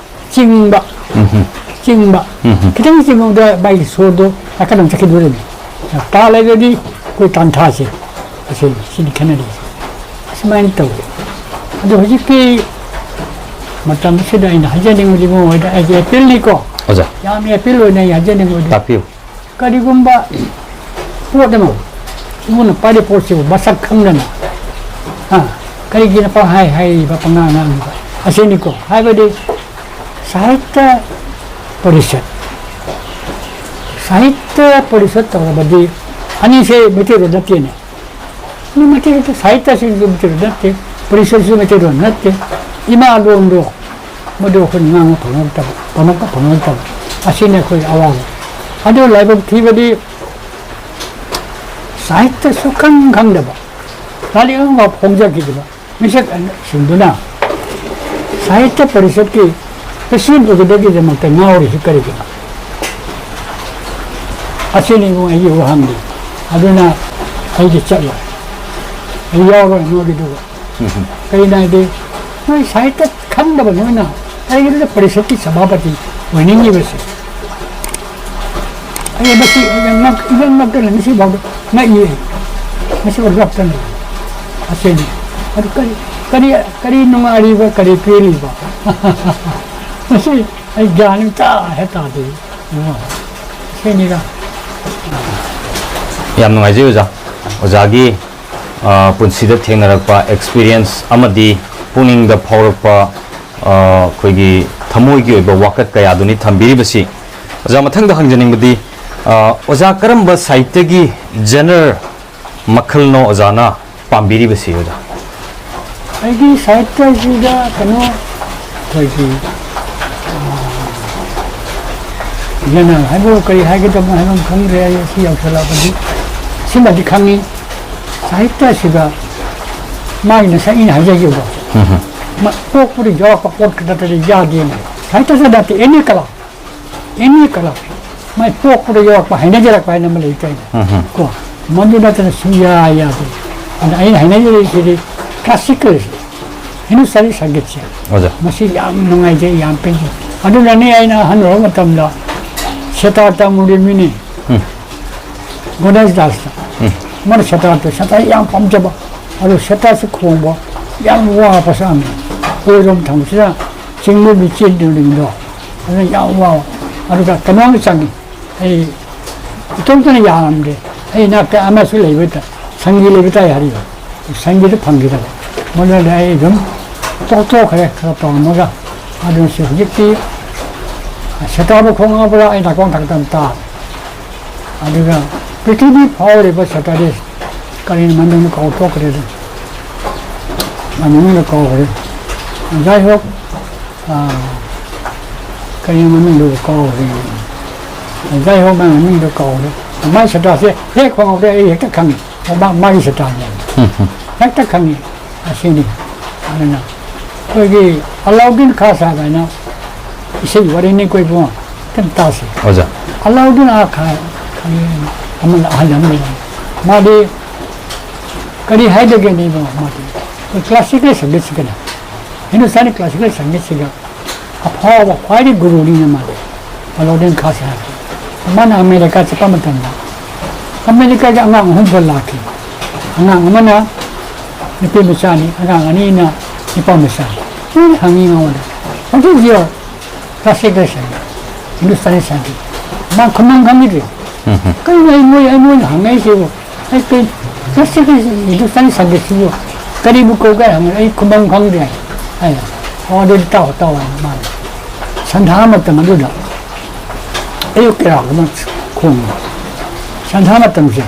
ꯆꯤꯡꯕ, ꯎꯝ ꯍꯝ꯫ ꯆꯤꯡꯕ꯫ ꯎꯝ ꯍꯝ꯫ ꯈꯤꯇꯪ ꯆꯤꯡꯕꯗ ꯃꯥꯒꯤ ꯁꯨꯔꯗꯣ ꯅꯥꯀꯟ ꯑꯃ ꯆꯠꯈꯤꯗꯣꯔꯤꯅꯤ꯫ ꯇꯥꯜ ꯍꯥꯏꯕꯗꯤ ꯑꯩꯈꯣꯏ ꯇꯥꯟꯊꯥꯁꯦ, ꯑꯁꯤ, ꯁꯤꯅꯤ ꯈꯦꯠꯅꯔꯤꯁꯦ꯫ ꯑꯁꯨꯃꯥꯏꯅ ꯇꯧꯋꯤ꯫ ꯑꯗꯣ ꯍꯧꯖꯤꯛꯀꯤ ꯃꯇꯝꯁꯤꯗ ꯑꯩꯅ ꯍꯥꯏꯖꯅꯤꯡꯕꯗꯤ ꯏꯕꯨꯡꯉꯣ ꯍꯣꯏꯗ ꯑꯩꯒꯤ ꯑꯦꯄꯤꯜꯅꯤꯀꯣ꯫ ꯑꯣꯖꯥ꯫ ꯌꯥꯝ ꯑꯦꯄꯤꯜ ꯑꯣꯏꯅ ꯑꯩ ꯍꯥꯏꯖꯅꯤꯡꯕꯗꯤ ꯇꯥꯛꯄꯤꯌꯨ꯫ ꯀꯔꯤꯒꯨꯝꯕ ꯄꯣꯠ ꯑꯃ, ꯏꯕꯨꯡꯅ ꯄꯥꯏꯔꯤꯕ ꯄꯣꯠꯁꯤꯕꯨ ꯃꯁꯛ ꯈꯪꯗꯅ, ꯍꯥ, ꯀꯔꯤꯒꯤꯅ ꯄꯪꯍꯥꯏ ꯍꯥꯏꯔꯤꯕ, ꯄꯉꯥꯡ ꯉꯥꯡꯂꯤꯕ? ꯑꯁꯤꯅꯤꯀꯣ꯫ ꯍꯥꯏꯕꯗꯤ ꯁꯥꯍꯤꯇ꯭ꯌ ꯄꯔꯤꯁꯠ, ꯁꯥꯍꯤꯇ꯭ꯌ ꯄꯔꯤꯁꯠ ꯇꯧꯔꯕꯗꯤ ꯑꯅꯤꯁꯦ ꯃꯩꯇꯩꯂꯣꯟ ꯅꯠꯇꯦꯅꯦ꯫ ꯃꯤ ꯃꯩꯇꯩ ꯅꯠꯇꯦ, ꯁꯥꯍꯤꯇ꯭ꯌꯁꯤꯡꯁꯨ ꯃꯩꯇꯩꯂꯣꯟ ꯅꯠꯇꯦ, ꯄꯔꯤꯁꯠꯁꯤꯁꯨ ꯃꯩꯇꯩꯂꯣꯟ ꯅꯠꯇꯦ꯫ ꯏꯃꯥ ꯂꯣꯟꯗꯣ ꯃꯗꯨ ꯑꯩꯈꯣꯏꯅ ꯉꯥꯡꯕ ꯐꯪꯉꯛꯇꯕ, ꯇꯝꯃꯛꯄ ꯐꯪꯉꯛꯇꯕ꯫ ꯑꯁꯤꯅꯤ ꯑꯩꯈꯣꯏꯒꯤ ꯑꯋꯥꯕ꯫ ꯑꯗꯨ ꯂꯥꯏꯕꯛ ꯊꯤꯕꯗꯤ ꯁꯥꯍꯤꯇ꯭ꯌ ꯁꯨꯈꯪ ꯈꯪꯗꯕ, ꯂꯥꯏꯔꯤꯛ ꯑꯃꯐꯥꯎ ꯐꯣꯡꯖꯈꯤꯗꯕ ꯃꯤꯁꯛꯁꯤꯡꯗꯨꯅ ꯁꯥꯍꯤꯇ꯭ꯌ ꯄꯔꯤꯁꯠꯀꯤ ꯄ꯭ꯔꯁꯤꯗꯦꯟ ꯑꯣꯏꯒꯗꯕꯒꯤꯗꯃꯛꯇ ꯉꯥꯎꯔꯤꯁꯤ ꯀꯔꯤꯒꯤꯅꯣ? ꯑꯁꯤꯅꯤ ꯏꯕꯨꯡ ꯑꯩꯒꯤ ꯋꯥꯍꯪꯗꯤ꯫ ꯑꯗꯨꯅ ꯑꯩꯗꯤ ꯆꯠꯂꯣꯏ, ꯑꯩ ꯌꯥꯎꯔꯣꯏ ꯅꯣꯏꯒꯤꯗꯨꯒ꯫ ꯎꯝ꯫ ꯀꯩꯅꯣ ꯍꯥꯏꯗꯤ, ꯅꯣꯏ ꯁꯥꯍꯤꯇ꯭ꯌ ꯈꯪꯗꯕ ꯅꯣꯏꯅ ꯀꯔꯤꯒꯤꯅꯣꯗ ꯄꯔꯤꯁꯠꯀꯤ ꯁꯚꯥꯄꯇꯤ ꯑꯣꯏꯅꯤꯡꯉꯤꯕꯁꯦ? ꯑꯩ ꯃꯁꯤ ꯌꯥꯝ ꯉꯛ-, ꯏꯉꯛ ꯉꯛꯇꯅ ꯉꯁꯤ ꯐꯥꯎꯗ ꯉꯛꯏ꯫ ꯃꯁꯤ ꯑꯣꯏꯔꯛꯇꯅ ꯑꯁꯤꯅꯤ꯫ ꯑꯗꯨ ꯀꯔꯤ, ꯀꯔꯤ, ꯀꯔꯤ ꯅꯨꯡꯉꯥꯏꯔꯤꯕ, ꯀꯔꯤ ꯄꯦꯜꯂꯤꯕ? ꯃꯁꯤ ꯑꯩ ꯒ꯭ꯌꯥꯟ ꯑꯃ ꯏꯇꯥ ꯍꯦꯛ ꯇꯥꯗꯦ꯫ ꯁꯤꯅꯤꯗ꯫ ꯌꯥꯝ ꯅꯨꯡꯉꯥꯏꯖꯩ ꯑꯣꯖꯥ꯫ ꯑꯣꯖꯥꯒꯤ, ꯑ, ꯄꯨꯟꯁꯤꯗ ꯊꯦꯡꯅꯔꯛꯄ ꯑꯦꯛꯁꯄꯤꯔꯤꯌꯦꯟꯁ ꯑꯃꯗꯤ ꯄꯨꯛꯅꯤꯡꯗ ꯐꯥꯎꯔꯛꯄ, ꯑ, ꯑꯩꯈꯣꯏꯒꯤ ꯊꯃꯣꯏꯒꯤ ꯑꯣꯏꯕ ꯋꯥꯀꯠ ꯀꯌꯥꯗꯨꯅꯤ ꯊꯝꯕꯤꯔꯤꯕꯁꯤ꯫ ꯑꯣꯖꯥ, ꯃꯊꯪꯗ ꯍꯪꯖꯅꯤꯡꯕꯗꯤ, ꯑ, ꯑꯣꯖꯥ ꯀꯔꯝꯕ ꯁꯥꯍꯤꯇ꯭ꯌꯒꯤ ꯖꯦꯅꯔ ꯃꯈꯜꯅꯣ ꯑꯣꯖꯥꯅ ꯄꯥꯝꯕꯤꯔꯤꯕꯁꯤ, ꯑꯣꯖꯥ? ꯑꯩꯒꯤ ꯁꯥꯍꯤꯇ꯭ꯌꯁꯤꯗ ꯀꯩꯅꯣ, ꯑꯩꯈꯣꯏꯒꯤ, ꯑ, ꯖꯦꯅꯔ ꯍꯥꯏꯕ ꯀꯔꯤ ꯍꯥꯏꯒꯗꯕꯅꯣ ꯍꯥꯏꯕ ꯑꯃ ꯈꯪꯗ꯭ꯔꯦ꯫ ꯑꯩ ꯁꯤ ꯌꯧꯁꯜꯂꯛꯑꯕꯗꯤ ꯁꯤꯃꯗꯤ ꯈꯪꯉꯤ, ꯁꯥꯍꯤꯇ꯭ꯌꯁꯤꯗ ꯃꯥꯒꯤ ꯉꯁꯥꯏ ꯑꯩꯅ ꯍꯥꯏꯖꯈꯤꯕꯗꯣ, ꯎꯝ꯫ ꯃ-, ꯄꯣꯛꯄꯗ ꯌꯥꯎꯔꯛꯄ ꯄꯣꯠ ꯈꯛꯇꯗꯤ ꯌꯥꯗꯦꯅ꯫ ꯁꯥꯍꯤꯇ꯭ꯌꯗ ꯅꯠꯇꯦ, ꯑꯦꯅꯤ ꯀꯂꯥ, ꯑꯦꯅꯤ ꯀꯂꯥ, ꯃꯥꯏ ꯄꯣꯛꯄꯗ ꯌꯥꯎꯔꯛꯄ, ꯍꯩꯅꯖꯔꯛꯄ ꯍꯥꯏꯅ ꯑꯃ ꯂꯩꯇꯥꯏꯅꯦ꯫ ꯎꯝ꯫ ꯀꯣ, ꯃꯗꯨ ꯅꯠꯇꯅ ꯁꯨꯡꯌꯥ ꯌꯥꯗꯦ꯫ ꯑꯗ ꯑꯩꯅ ꯍꯩꯅꯖꯔꯤꯁꯤꯗꯤ ꯀ꯭ꯂꯥꯁꯤꯀꯦꯜ ꯍꯤꯟꯗꯨꯁꯇꯥꯅꯤ ꯁꯪꯒꯤꯠꯁꯦ꯫ ꯑꯣꯖꯥ꯫ ꯃꯁꯤ ꯌꯥꯝ ꯅꯨꯡꯉꯥꯏꯖꯩ, ꯌꯥꯝ ꯄꯦꯟꯖꯩ꯫ ꯑꯗꯨꯅꯅꯤ ꯑꯩꯅ ꯑꯍꯜ ꯑꯣꯏꯔꯕ ꯃꯇꯝꯗ ꯁꯦꯇꯥꯔ ꯇꯝꯃꯨꯔꯤꯕ ꯃꯤꯅꯤ꯫ ꯎꯝ꯫ ꯒꯣꯗꯦꯁ ꯗꯥꯁꯇ꯫ ꯎꯝ꯫ ꯃꯥꯅ ꯁꯦꯇꯥꯔꯗꯣ, ꯁꯦꯇꯥꯔ ꯌꯥꯝ ꯄꯥꯝꯖꯕ꯫ ꯑꯗꯨ ꯁꯦꯇꯥꯔꯁꯤ ꯈꯣꯡꯕ ꯌꯥꯝ ꯋꯥꯕ ꯁꯥꯃꯤ꯫ ꯑꯣꯏꯔꯣꯝ ꯊꯪꯕꯁꯤꯗ ꯆꯤꯡꯂꯦꯝꯕꯤ ꯆꯦꯟꯗꯣꯔꯤꯕꯗꯣ, ꯑꯗꯨꯅ ꯌꯥꯝ ꯋꯥꯕ꯫ ꯑꯗꯨꯒ ꯀꯩꯅꯣꯝ ꯆꯪꯉꯤ꯫ ꯑꯩ ꯏꯇꯣꯝꯇꯅ ꯌꯥꯔꯝꯗꯦ꯫ ꯑꯩ ꯏꯅꯥꯛꯇ ꯑꯃꯁꯨ ꯂꯩꯕ ꯇꯥꯏ, ꯁꯪꯒꯤ ꯂꯩꯕ ꯇꯥꯏ ꯍꯥꯏꯔꯤꯕ꯫ ꯁꯪꯒꯤꯗ ꯐꯪꯈꯤꯗꯕ꯫ ꯃꯗꯨꯗ ꯑꯩ ꯑꯗꯨꯝ ꯇꯣꯛꯊꯣꯛꯈ꯭ꯔꯦ, ꯈꯔ ꯇꯧꯔꯝꯃꯒ꯫ ꯑꯗꯨꯅ ꯁꯤ ꯍꯧꯖꯤꯛꯇꯤ ꯁꯦꯇꯥꯔꯕꯨ ꯈꯣꯡꯉꯛꯄꯗ ꯑꯩ ꯅꯥꯀꯣꯡ ꯊꯥꯡꯗ ꯑꯗꯨꯝ ꯇꯥ꯫ ꯑꯗꯨꯒ ꯄ꯭ꯔꯤꯊꯤꯕꯤ ꯐꯥꯎꯔꯤꯕ ꯁꯦꯇꯥꯔꯗꯤ ꯀꯔꯤꯅ ꯃꯃꯤꯡꯗꯣ ꯀꯥꯎꯊꯣꯛꯈ꯭ꯔꯦꯗ꯫ ꯃꯃꯤꯡꯗꯣ ꯀꯥꯎꯈ꯭ꯔꯦ꯫ ꯖꯥꯏ ꯍꯣꯛ, ꯑꯥ, ꯀꯔꯤꯅ ꯃꯃꯤꯡꯗꯣ ꯀꯥꯎꯈ꯭ꯔꯦ꯫ ꯖꯥꯏ ꯍꯣꯛ, ꯃꯥꯒꯤ ꯃꯃꯤꯡꯗꯣ ꯀꯥꯎꯈ꯭ꯔꯦ꯫ ꯃꯥꯏ ꯁꯦꯇꯥꯔꯁꯦ ꯍꯦꯛ ꯈꯣꯡꯉꯛꯄꯗ ꯑꯩ ꯍꯦꯛꯇ ꯈꯪꯉꯤ꯫ ꯃꯥ-, ꯃꯥꯒꯤ ꯁꯦꯇꯥꯔꯅꯦ꯫ ꯍꯦꯛꯇ ꯈꯪꯉꯤ꯫ ꯑꯁꯤꯅꯤ꯫ ꯑꯗꯨꯅ ꯑꯩꯈꯣꯏꯒꯤ ꯑꯂꯥꯎꯗꯤꯟ ꯈꯥꯁ ꯍꯥꯏꯕ ꯍꯥꯏꯅ ꯏꯁꯩ ꯋꯥꯔꯤꯅꯤ, ꯑꯩꯈꯣꯏ ꯏꯕꯨꯡꯉꯣ꯫ ꯈꯤꯇꯪ ꯇꯥꯁꯤ꯫ ꯑꯣꯖꯥ꯫ ꯑꯂꯥꯎꯗꯤꯟ ꯑꯥ ꯈꯥ-, ꯈꯥ-, ꯑꯃ ꯑꯍꯜ ꯑꯃ ꯂꯩꯕꯅꯤ꯫ ꯃꯥꯗꯤ ꯀꯔꯤ ꯍꯥꯏꯗꯒꯦꯅꯦ ꯏꯕꯨꯡꯉꯣ, ꯃꯥꯗꯤ ꯑꯩꯈꯣꯏ ꯀ꯭ꯂꯥꯁꯤꯀꯦꯜ ꯁꯪꯒꯤꯠꯁꯤꯒꯅꯦ, ꯍꯤꯟꯗꯨꯁꯇꯥꯅꯤ ꯀ꯭ꯂꯥꯁꯤꯀꯦꯜ ꯁꯪꯒꯤꯠꯁꯤꯒ ꯑꯐꯥꯎꯕ ꯈ꯭ꯋꯥꯏꯗꯒꯤ ꯒꯨꯔꯨꯅꯤꯅ ꯃꯥꯗꯤ꯫ ꯑꯂꯥꯎꯗꯤꯟ ꯈꯥꯁ ꯍꯥꯏꯕ꯫ ꯃꯥꯅ ꯑꯃꯦꯔꯤꯀꯥ ꯆꯠꯄ ꯃꯇꯝꯗ ꯑꯃꯦꯔꯤꯀꯥꯒꯤ ꯑꯉꯥꯡ ꯑꯍꯨꯝꯒ ꯂꯥꯛꯈꯤ꯫ ꯑꯉꯥꯡ ꯑꯃꯅ ꯅꯨꯄꯤ ꯃꯆꯥꯅꯤ, ꯑꯉꯥꯡ ꯑꯅꯤꯅ ꯅꯨꯄꯥ ꯃꯆꯥꯅꯤ꯫ ꯂꯣꯏꯅ ꯍꯪꯉꯤ ꯃꯉꯣꯟꯗ, "What is your classical singing, Hindustani ꯁꯪꯒꯤꯠ?" ꯃꯥ ꯈꯨꯝꯐꯝ ꯈꯪꯈꯤꯗ꯭ꯔꯦ꯫ "ꯀꯩꯅꯣ ꯑꯩ ꯃꯣꯏ, ꯑꯩ ꯃꯣꯏꯅ ꯍꯪꯉꯛꯏꯁꯤꯕꯨ? ꯑꯩ ꯀꯩ classical ꯍꯤꯟꯗꯨꯁꯇꯥꯅꯤ ꯁꯪꯒꯤꯠꯁꯤꯕꯨ ꯀꯔꯤꯕꯨ ꯀꯧꯒꯦ?" ꯍꯪꯉꯦ꯫ ꯑꯩ ꯈꯨꯝꯐꯝ ꯈꯪꯗ꯭ꯔꯦ꯫ ꯑꯩꯅ, "ꯑꯣ, ꯑꯗꯨꯗꯤ ꯇꯥꯎ, ꯇꯥꯎ," ꯍꯥꯏꯅ ꯃꯥꯅ ꯁꯟꯙꯥ ꯃꯇꯝ ꯑꯗꯨꯗ ꯑꯌꯨꯛꯀꯤ ꯔꯥꯒ ꯑꯃ ꯈꯣꯡꯉꯤ꯫ ꯁꯟꯙꯥ ꯃꯇꯝꯁꯦ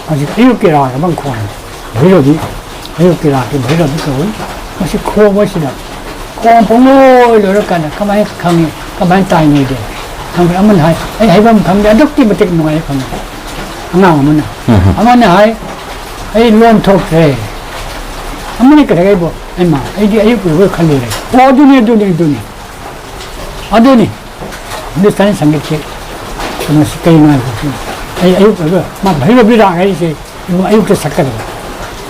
ꯍꯧꯖꯤꯛ ꯑꯌꯨꯛꯀꯤ ꯔꯥꯒ ꯑꯃ ꯈꯣꯡꯉꯤ꯫ ꯚꯩꯔꯕꯤ, ꯑꯌꯨꯛꯀꯤ ꯔꯥꯒꯤ ꯚꯩꯔꯕꯤ ꯀꯧꯏ꯫ ꯃꯁꯤ ꯈꯣꯡꯕꯁꯤꯗ ꯈꯣꯡ ꯄꯨꯡꯂꯣꯏ ꯂꯣꯏꯔꯀꯥꯟꯗ ꯀꯃꯥꯏꯅ ꯈꯪꯉꯤ, ꯀꯃꯥꯏꯅ ꯇꯥꯏꯅꯣꯏꯗꯦ? ꯈꯪꯗꯦ꯫ ꯑꯃꯅ ꯍꯥꯏ, "ꯑꯩ ꯍꯥꯏꯐꯝ ꯈꯪꯗꯦ, ꯑꯗꯨꯛꯀꯤ ꯃꯇꯤꯛ ꯅꯨꯡꯉꯥꯏ ꯈꯪꯉꯤ"꯫ ꯑꯉꯥꯡ ꯑꯃꯅ꯫ ꯑꯃꯅ ꯍꯥꯏ, "ꯑꯩ ꯂꯣꯟ ꯊꯣꯛꯇ꯭ꯔꯦ"꯫ ꯑꯃꯅ ꯀꯔꯤ ꯍꯥꯏꯕꯣ? "ꯑꯩꯃ, ꯑꯩꯗꯤ ꯑꯌꯨꯛ ꯑꯣꯏꯕꯣꯏ ꯈꯜꯂꯨꯔꯦ"꯫ ꯑꯣ, ꯑꯗꯨꯅꯤ, ꯑꯗꯨꯅꯤ, ꯑꯗꯨꯅꯤ꯫ ꯑꯗꯨꯅꯤ꯫ ꯍꯤꯟꯗꯨꯁꯇꯥꯅꯤ ꯁꯪꯒꯤꯠꯀꯤ ꯀꯩꯅꯣꯁꯤ ꯀꯩꯅꯣ ꯍꯥꯏꯕꯁꯤ, ꯑꯩ ꯑꯌꯨꯛ ꯑꯣꯏꯕ, ꯃꯥ ꯚꯩꯔꯕꯤ ꯔꯥꯒ ꯍꯥꯏꯁꯦ ꯏꯕꯨꯡ ꯑꯌꯨꯛꯇ ꯁꯛꯀꯗꯕ꯫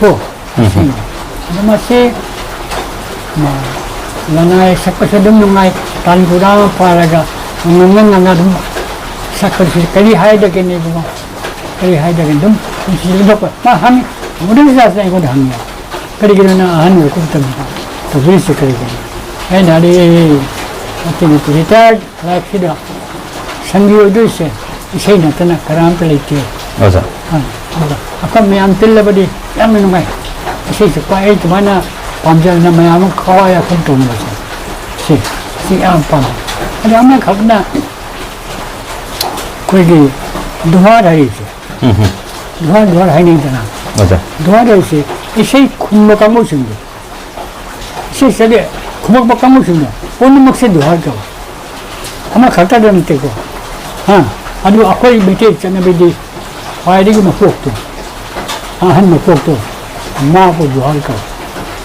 ꯀꯣ? ꯑꯁꯦꯡꯕ꯫ ꯑꯗꯣ ꯃꯁꯤ, ꯃꯥ, ꯂꯅꯥꯏ ꯁꯛꯄꯁꯨ ꯑꯗꯨꯝ ꯅꯨꯡꯉꯥꯏ꯫ ꯇꯥꯟ ꯄꯨꯔꯥ ꯑꯃ ꯄꯥꯔꯒ ꯉꯪꯅ ꯉꯪꯅ ꯑꯗꯨꯝ ꯁꯛꯄꯁꯤ ꯀꯔꯤ ꯍꯥꯏꯗꯒꯦꯅꯦ ꯏꯕꯨꯡꯉꯣ? ꯀꯔꯤ ꯍꯥꯏꯗꯒꯦ? ꯑꯗꯨꯝ ꯅꯨꯡꯁꯤ ꯂꯩꯊꯣꯛꯄ꯫ ꯃꯥ ꯍꯪꯉꯤ, ꯃꯣꯗꯔꯟ ꯖꯥꯁꯅ ꯑꯩꯉꯣꯟꯗ ꯍꯪꯉꯤ, "ꯀꯔꯤꯒꯤꯅꯣ ꯅꯪ ꯑꯍꯟ ꯑꯣꯏꯔꯛꯄ ꯃꯇꯝꯗ ꯇꯧꯕꯤꯔꯤꯁꯦ ꯀꯔꯤꯒꯤꯅꯣ?" ꯑꯩꯅ ꯍꯥꯏꯔꯤ, ꯑꯩꯈꯣꯏꯒꯤ ꯔꯤꯇꯥꯌꯔ ꯂꯥꯏꯐꯁꯤꯗ ꯁꯪꯒꯤ ꯑꯣꯏꯗꯣꯏꯁꯦ ꯏꯁꯩ ꯅꯠꯇꯅ ꯀꯔꯥꯝꯇ ꯂꯩꯇꯦ꯫ ꯑꯣꯖꯥ꯫ ꯑ, ꯑꯗꯨꯒ ꯑꯩꯈꯣꯏ ꯃꯌꯥꯝ ꯇꯤꯜꯂꯕꯗꯤ ꯌꯥꯝꯅ ꯅꯨꯡꯉꯥꯏ꯫ ꯏꯁꯩꯁꯦ ꯈ꯭ꯋꯥꯏ ꯑꯩ ꯑꯗꯨꯃꯥꯏꯅ ꯄꯥꯝꯖꯅ ꯃꯌꯥꯝ ꯑꯃ ꯈꯋꯥꯏ ꯌꯥꯐꯝ ꯇꯧꯅꯕꯁꯦ꯫ ꯁꯤ, ꯁꯤ ꯌꯥꯝ ꯄꯥꯝꯃꯦ꯫ ꯑꯗ ꯑꯃꯈꯛꯅ ꯑꯩꯈꯣꯏꯒꯤ ꯗꯨꯍꯥꯔ ꯍꯥꯏꯔꯤꯁꯦ꯫ ꯎꯝ, ꯎꯝ꯫ ꯗꯨꯍꯥꯔ, ꯗꯨꯍꯥꯔ ꯍꯥꯏꯅꯩꯗꯅ꯫ ꯑꯣꯖꯥ꯫ ꯗꯨꯍꯥꯔ ꯍꯥꯏꯔꯤꯁꯦ ꯏꯁꯩ ꯈꯨꯝꯕ ꯀꯥꯡꯕꯨꯁꯤꯡꯗꯣ꯫ ꯁꯤꯁꯤꯒꯤ ꯈꯨꯝꯃꯛꯄ ꯀꯥꯡꯕꯨꯁꯤꯡꯗꯣ ꯄꯨꯝꯅꯃꯛꯁꯦ ꯖꯨꯍꯥꯔ ꯀꯧꯏ꯫ ꯑꯃꯈꯛꯇꯗ ꯅꯠꯇꯦꯀꯣ꯫ ꯍꯥ? ꯑꯗꯨ ꯑꯩꯈꯣꯏ ꯃꯩꯇꯩ ꯆꯠꯅꯕꯤꯗꯤ ꯈ꯭ꯋꯥꯏꯗꯒꯤ ꯃꯀꯣꯛꯇꯣ, ꯑꯍꯟ ꯃꯀꯣꯛꯇꯣ, ꯃꯥꯕꯨ ꯖꯨꯍꯥꯔ ꯀꯧꯏ꯫